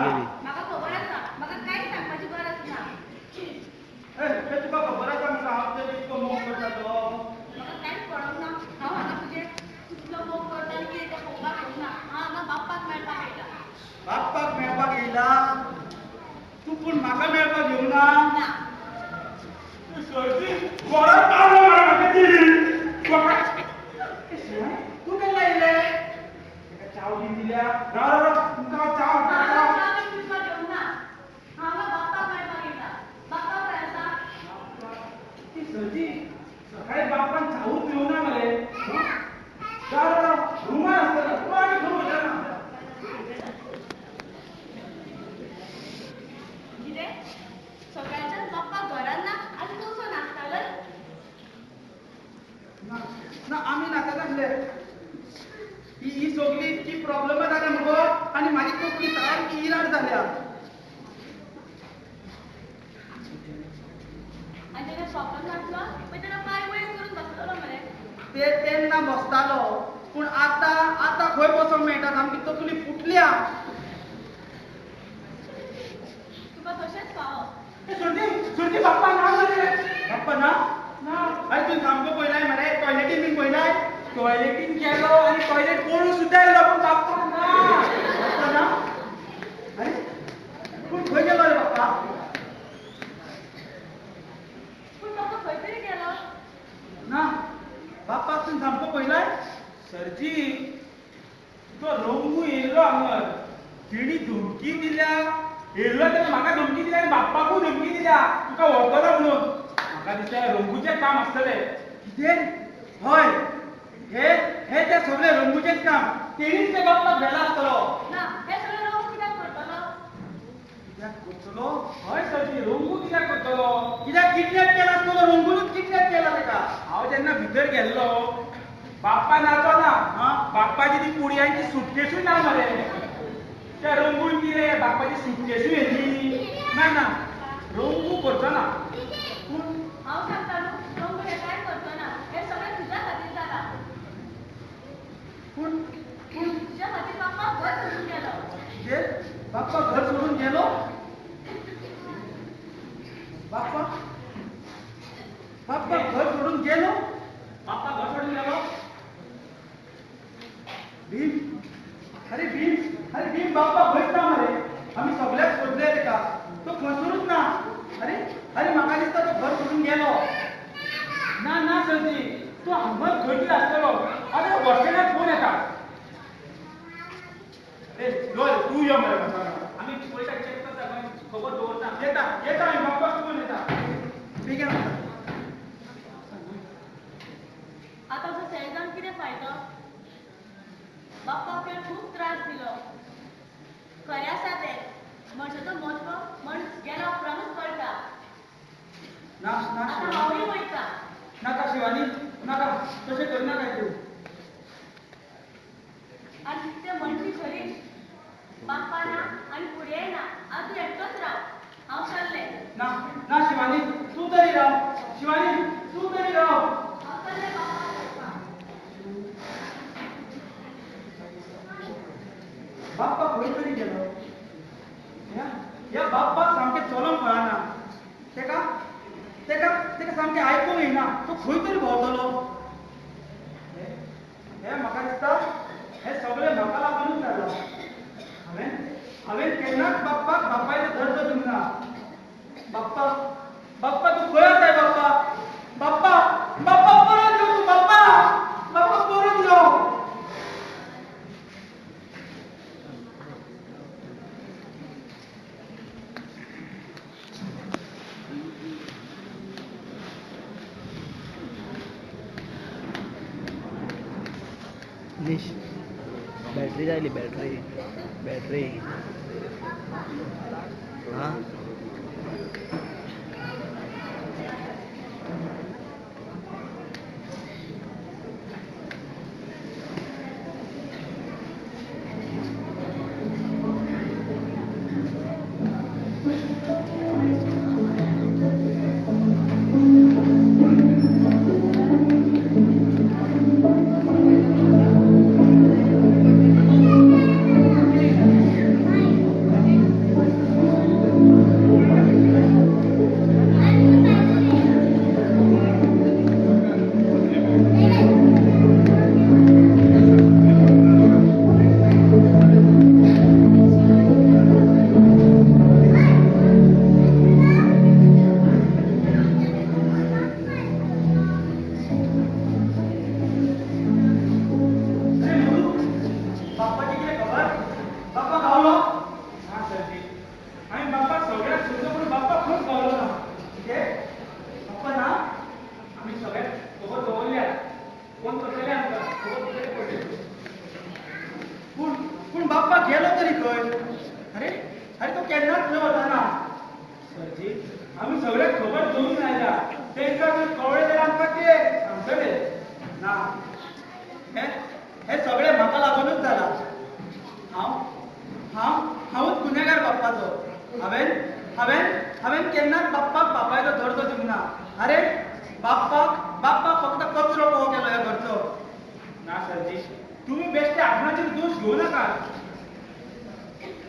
Speaker 1: तुका.
Speaker 4: म्हाका खबर आसा, म्हाका कांयच सांगपाची गरज ना.
Speaker 1: ए, तुका खबर आसा म्हणून हांव तुजेर इतको मोग करता तो?
Speaker 4: म्हाका कांयच पडोंक ना. हांव हांगा तुजेर कितलो मोग करता आनी कितें तें पळोवपाक येवंक ना. हांव हांगा बाप्पाक मेळपाक येयला.
Speaker 1: बाप्पाक मेळपाक येयला तूं, पूण म्हाका मेळपाक येवंक ना?
Speaker 4: ना.
Speaker 2: सर्दी कोणाक पावलो मरे म्हाका ती.
Speaker 1: तूं केन्ना येयलें?
Speaker 2: ताका चाव बी दिल्या. राव राव राव, तुमकां हांव चाव हाडटा,
Speaker 4: हांव
Speaker 2: चाव.
Speaker 4: च्या बी पिवपाक येवंक ना. हांव हांगा बाप्पाक मेळपाक येयला. बाप्पा खंय आसा?
Speaker 2: ती सर्दी सकाळी बाप्पान चावूच पिवना मरे. राव राव राव, रुमान आसतलो तूं, आनी खंय वचना.
Speaker 4: कितें? सकाळच्यान बाप्पा घरान ना आनी तूं असो नाचतालो?
Speaker 1: ना ना, आमी नाचत आसले. ही ही सगळी इतकी प्रॉब्लमां जाल्या मुगो, आनी म्हाजी तकली सामकी इराड जाल्या.
Speaker 4: आनी तेन्ना प्रॉब्लम नासलो मागीर तेन्ना पांय वयर करून बसतलो मरे.
Speaker 1: ते तेन्ना बसतालो, पूण आतां आतां खंय बसोंक मेळटा? सामकी तकली फुटल्या.
Speaker 4: तुका तशेंच फावो.
Speaker 2: ए सर्दी, सर्दी, बाप्पा ना मरे.
Speaker 1: बाप्पा ना?
Speaker 2: ना.
Speaker 1: अरे तूं सामको पळयलाय मरे? टॉयलेटीन बीन पळयलाय?
Speaker 2: टॉयलेटीन गेलो आनी टॉयलेट पळोवन सुद्दां येयलो, पूण बाप्पा ना.
Speaker 1: बाप्पा ना? अरे पूण खंय गेलो रे बाप्पा?
Speaker 4: पूण बाप्पा खंय तरी गेलो.
Speaker 1: ना, बाप्पाक तूं सामको पळयलाय?
Speaker 2: सरजी, तो रंगू येयल्लो हांगर, तेणी धमकी दिल्या. येयल्लो तेन्ना म्हाका धमकी दिल्या आनी बाप्पाकूय धमकी दिल्या, तुका व्हरतलो म्हणून. म्हाका दिसता रंगूचें काम आसतलें.
Speaker 1: कितें? हय, हे हे ते सगळे रंगूचेंच काम. तेणीच ते बाप्पाक व्हेला आसतलो.
Speaker 4: ना, हें सगळें रंगू कित्याक करतलो?
Speaker 1: कित्याक करतलो?
Speaker 2: हय सरजी, रंगू कित्याक करतलो?
Speaker 1: कित्याक किडनॅप केला आसतलो? रंगूनच किडनॅप केला तेका.
Speaker 2: हांव जेन्ना भितर गेल्लो, बाप्पा नाचो ना. बाप्पाची ती पुडयांची सुटकेसूय ना मरे. त्या रंगून कितें बाप्पाची सुटकेसूय येयली. ना ना, रंगू करचो ना.
Speaker 1: पूण
Speaker 4: हांव सांगता न्हू, रंगू हें कांय करचो ना. हें सगळें तुज्या खातीर जालां.
Speaker 1: पूण पूण
Speaker 4: तुज्या खातीर बाप्पा घर सोडून गेलो.
Speaker 1: कितें? बाप्पा घर सोडून गेलो? बाप्पा बाप्पा घर सोडून गेलो?
Speaker 2: बाप्पा घर सोडून गेलो?
Speaker 1: भीम, अरे भीम, अरे भीम, बाप्पा खंयच ना मरे. आमी सगळ्याक सोदले तेका, तो खंयसरूच ना. अरे अरे म्हाका दिसता तो घर सोडून गेलो.
Speaker 2: ना ना सरजी, तूं हांगाच खंय तरी आसतलो. आतां बस फोन येता. ए यो रे, तूं यो मरे म्हाका. आमी पळयता, चॅक करता, खबर दवरता.
Speaker 1: येता येता, आमी बाप्पाक फोन येता. बेगीन वता.
Speaker 4: आतां असो सॅड जावन कितें फायदो? बाप्पा आपल्याक खूब त्रास दिलो. खरें आसा तें, मनशाचो म्हत्व मनीस गेल्या उपरांतूच कळटा.
Speaker 1: ना ना,
Speaker 4: आतां हांवूय वयता.
Speaker 1: नाका शिवानी, नाका, तशें करनाका तूं.
Speaker 4: आनी तें म्हणटी खरी, बाप्पा ना आनी फुडेंय ना. आतां तूं एकटोच राव, हांव चल्लें.
Speaker 1: ना ना शिवानी, तूं तरी राव. शिवानी, तूं तरी राव.
Speaker 4: हांव चल्लें बाप्पा पळोवपाक.
Speaker 1: बाप्पा खंय तरी गेलो. ह्या ह्या बाप्पाक सामकें चलोंक कळना. तेका तेका तेका सामकें आयकूंक येना. तो खंय तरी भोंवतलो. हे हे म्हाका दिसता हे सगळें म्हाका लागूनच जालां. हांवें हांवें केन्नाच बाप्पाक बापायचो दर्जो दिवंक ना. बाप्पा, बाप्पा, तूं खंय आसाय बाप्पा? बाप्पा, बाप्पा परत यो तूं. बाप्पा, बाप्पा परत यो.
Speaker 3: निश बॅटरी जायली, बॅटरी बॅटरी हां.
Speaker 1: तेंकां जर कळ्ळें जाल्यार आमकां कितें सांगतले ना. हे हे सगळें म्हाका लागूनच जालां. हांव हांव हांवूच गुन्हेगार बाप्पाचो. हांवें हांवें हांवें केन्नाच बाप्पाक बापायचो दर्जो दिवंक ना. अरे बाप्पाक बाप्पाक फक्त कचरो कसो केलो ह्या घरचो.
Speaker 2: ना सरजी, तुमी बेश्टे आपणाचेर दोश घेवं नाकात.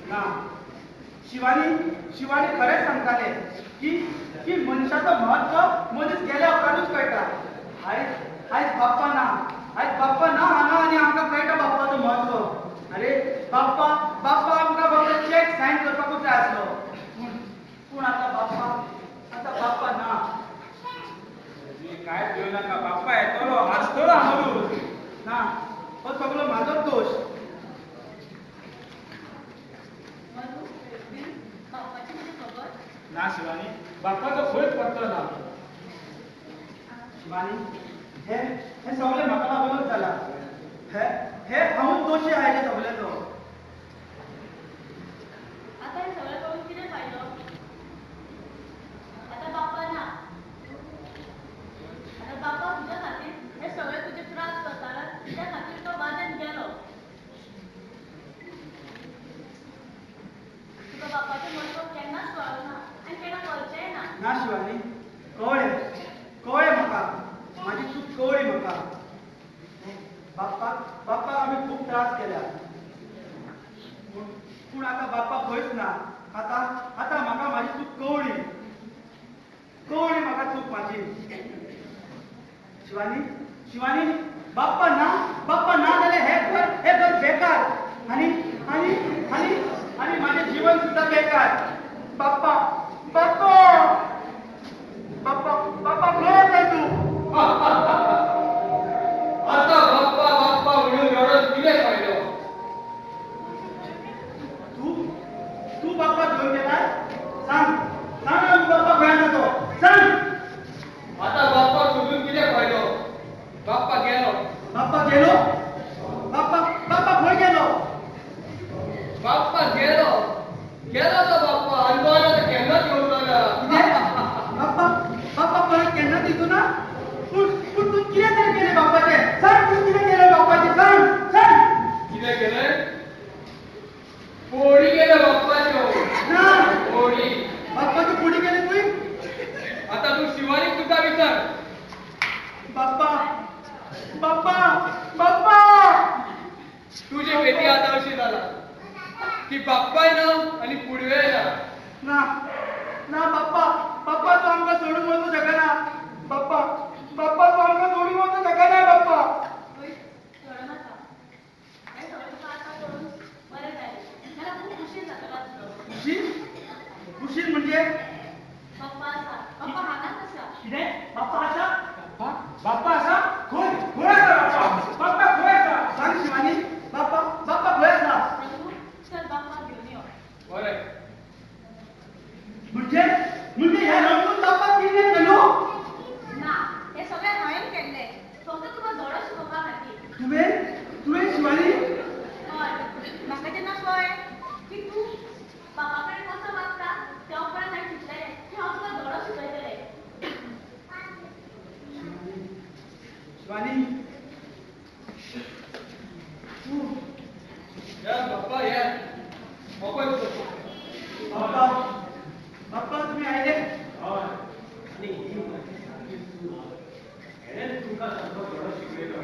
Speaker 1: ना शिवानी, शिवानी खरेंच सांगतालें की की मनशाचो म्हत्व मनीस गेल्या उपरांतूच कळटा. आयज आयज बाप्पा ना, आयज बाप्पा ना हांगा आनी आमकां कळटा बाप्पाचो म्हत्व. अरे बाप्पा बाप्पा आमकां फक्त चॅक सायन करपाकूच जाय आसलो. पूण पूण आतां बाप्पा, आतां बाप्पा ना.
Speaker 2: काय घेवं नाका, बाप्पा येतलो, आसतलो हांगारूच.
Speaker 1: ना, हो सगळो म्हाजोच दोश.
Speaker 2: ना शिवानी, बाप्पाचो खंयच पत्तो ना.
Speaker 1: शिवानी, हे हे सगळें म्हाका लागूनच जालां. हे हे हांवूच दोशी आहा हेच्या सगळ्याचो.
Speaker 4: आतां हें सगळें करून कितें फायदो? आतां बाप्पा ना. आतां बाप्पा तुज्या खातीर हे सगळे तुजे त्रास करतालो, त्या खातीर तो वाजेन गेलो. तुका बाप्पाचें म्हत्व केन्नाच कळना आनी केन्ना कळचेंय ना.
Speaker 1: ना शिवानी, कळ्ळें कळ्ळें म्हाका, म्हाजी चूक कळ्ळी म्हाका. बाप्पाक बाप्पाक आमी खूब त्रास केल्या, पूण पूण आतां बाप्पा खंयच ना. आतां आतां म्हाका म्हाजी चूक कळ्ळी, कळ्ळी म्हाका चूक म्हाजी. शिवानी, शिवानी, बाप्पा ना, बाप्पा ना जाल्यार हें घर, हें घर बेकार आनी आनी आनी आनी म्हाजें जिवन सुद्दां बेकार. बाप्पा, बाप्पा, बाप्पा, बाप्पा खंय आसाय तूं?
Speaker 5: आतां बाप्पा बाप्पा म्हणून रडून कितें फायदो?
Speaker 1: तूं तूं बाप्पा घेवन गेलाय? सांग, सांग आमी बाप्पा खंय आसा तो, सांग.
Speaker 5: आतां बाप्पा सोदून कितें फायदो? बाप्पा गेलो.
Speaker 1: बाप्पा गेलो? बाप्पा बाप्पा खंय गेलो?
Speaker 5: बाप्पा गेलो, गेलो तो बाप्पा आनी तो आतां केन्नाच येवचो ना.
Speaker 1: कितें? बाप्पा बाप्पा परत केन्नाच येवचो ना? पूण पूण तूं कितें तरी केलें बाप्पाचें? सांग, तूं कितें केलें बाप्पाचें? सांग, सांग.
Speaker 5: कितें केलें? फोडी केल्यो बाप्पाच्यो.
Speaker 1: ना,
Speaker 5: फोडी.
Speaker 1: बाप्पाच्यो फोडी केल्यो तुवें?
Speaker 5: आतां तूं शिवानीक तुका विचार.
Speaker 1: बाप्पा, बाप्पा, बाप्पा,
Speaker 5: तुजी पेटी आतां अशी जाला की बाप्पाय ना आनी पुडवेय ना.
Speaker 1: ना ना बाप्पा, बाप्पा तूं आमकां सोडून वचूं शकना. बाप्पा, बाप्पा तूं आमकां सोडून वचूं शकना. बाप्पा
Speaker 4: रडो नाका. हें सगळें तुका आतां कळून बरें जालें. म्हाका खूब खुशी जाता तुजो.
Speaker 1: खुशी? खुशी म्हणजे?
Speaker 4: बाप्पा आसा, बाप्पा हांगाच आसा.
Speaker 2: कितें? बाप्पा आसा? बाप्पा आसा? खंय खंय आसा बाप्पा? बाप्पा खंय आसा?
Speaker 1: सांग शिवानी, बाप्पा बाप्पा खंय आसा?
Speaker 4: रंगू, चल बाप्पा घेवन यो.
Speaker 5: बरें.
Speaker 1: म्हणजे म्हणजे ह्या रंगून बाप्पा कितें केलो?
Speaker 4: ना, हें सगळें हांवें केल्लें, फक्त तुका धडो शिकोवपा खातीर.
Speaker 1: तुवें तुवें शिवानी?
Speaker 4: हय, म्हाका जेन्ना कळ्ळें की तूं बापा कडेन कसो वागता, त्या उपरांत हांवें चिंतलें की हांव तुका धडो शिकयतलें.
Speaker 1: शिवानी, तूं
Speaker 5: या बाप्पा या, मोबायल करतो.
Speaker 1: बाप्पा, बाप्पा तुमी आयले?
Speaker 3: हय, आनी ही म्हाजी सामकी चूक. हेणें तुमकां सामको धडो शिकयलो.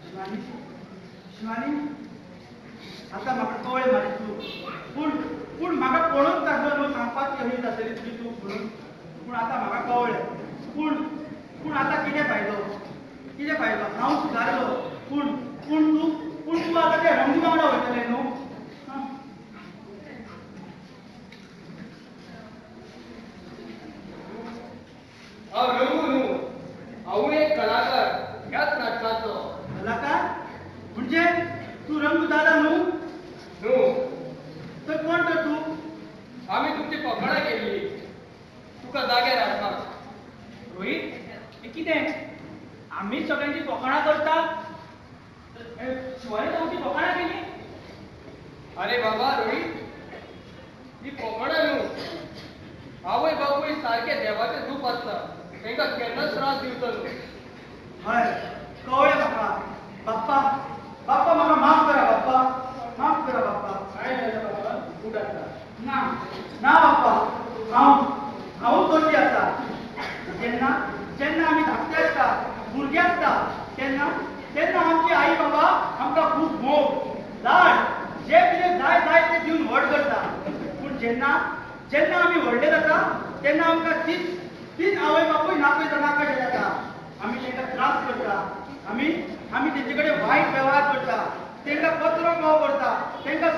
Speaker 1: शिवानी, शिवानी, आतां म्हाका कळ्ळें म्हाजी चूक. पूण पूण म्हाका कोणूच नासलो न्हू सांगपाक की अशी जातली तुजी चूक म्हणून. पूण आतां म्हाका कळ्ळें. पूण पूण आतां कितें फायदो? कितें फायदो? हांव सुदारलो, पूण पूण तूं पूण तूं आतां त्या रंगू वांगडा वयतलें न्हू?
Speaker 5: हांव रंगू न्हू, हांवूय एक कलाकार ह्याच नाटकाचो.
Speaker 1: कलाकार म्हणजे तूं रंगू दादा न्हू?
Speaker 5: न्हू.
Speaker 1: तर कोण तर तूं?
Speaker 5: आमी तुमची फकाणां केल्ली तुका जाग्यार हाडपाक.
Speaker 2: रोहीत, हें कितें? आमी सगळ्यांची फकाणां करता? शिवानी आमची फकाणां केली?
Speaker 5: अरे बाबा रोहीत, ही फकाणां न्हू, आवय बापूय सारके देवाचें रूप आसता, तांकां केन्नाच त्रास दिवचो न्हू.
Speaker 1: हय कळ्ळें म्हाका बाप्पा. बाप्पा म्हाका माफ करा बाप्पा, माफ करा बाप्पा.
Speaker 2: काय जालें बाबा? उठ आतां.
Speaker 1: ना ना बाप्पा, हांव हांवूच दोशी आसा. जेन्ना जेन्ना आमी धाकटे आसता, भुरगे आसता, तेन्ना तेन्ना आमची आई बाबा आमकां खूब मोग लाड जे कितें जाय जाय तें दिवन व्हड करता. पूण जेन्ना जेन्ना आमी व्हडले जाता तेन्ना आमकां तीच तीच आवय बापूय नाका नाका जाता. आमी तांकां त्रास करता, आमी आमी तेंचे कडेन वायट वेव्हार करता, तांकां पत्रो पाव करता, तांकां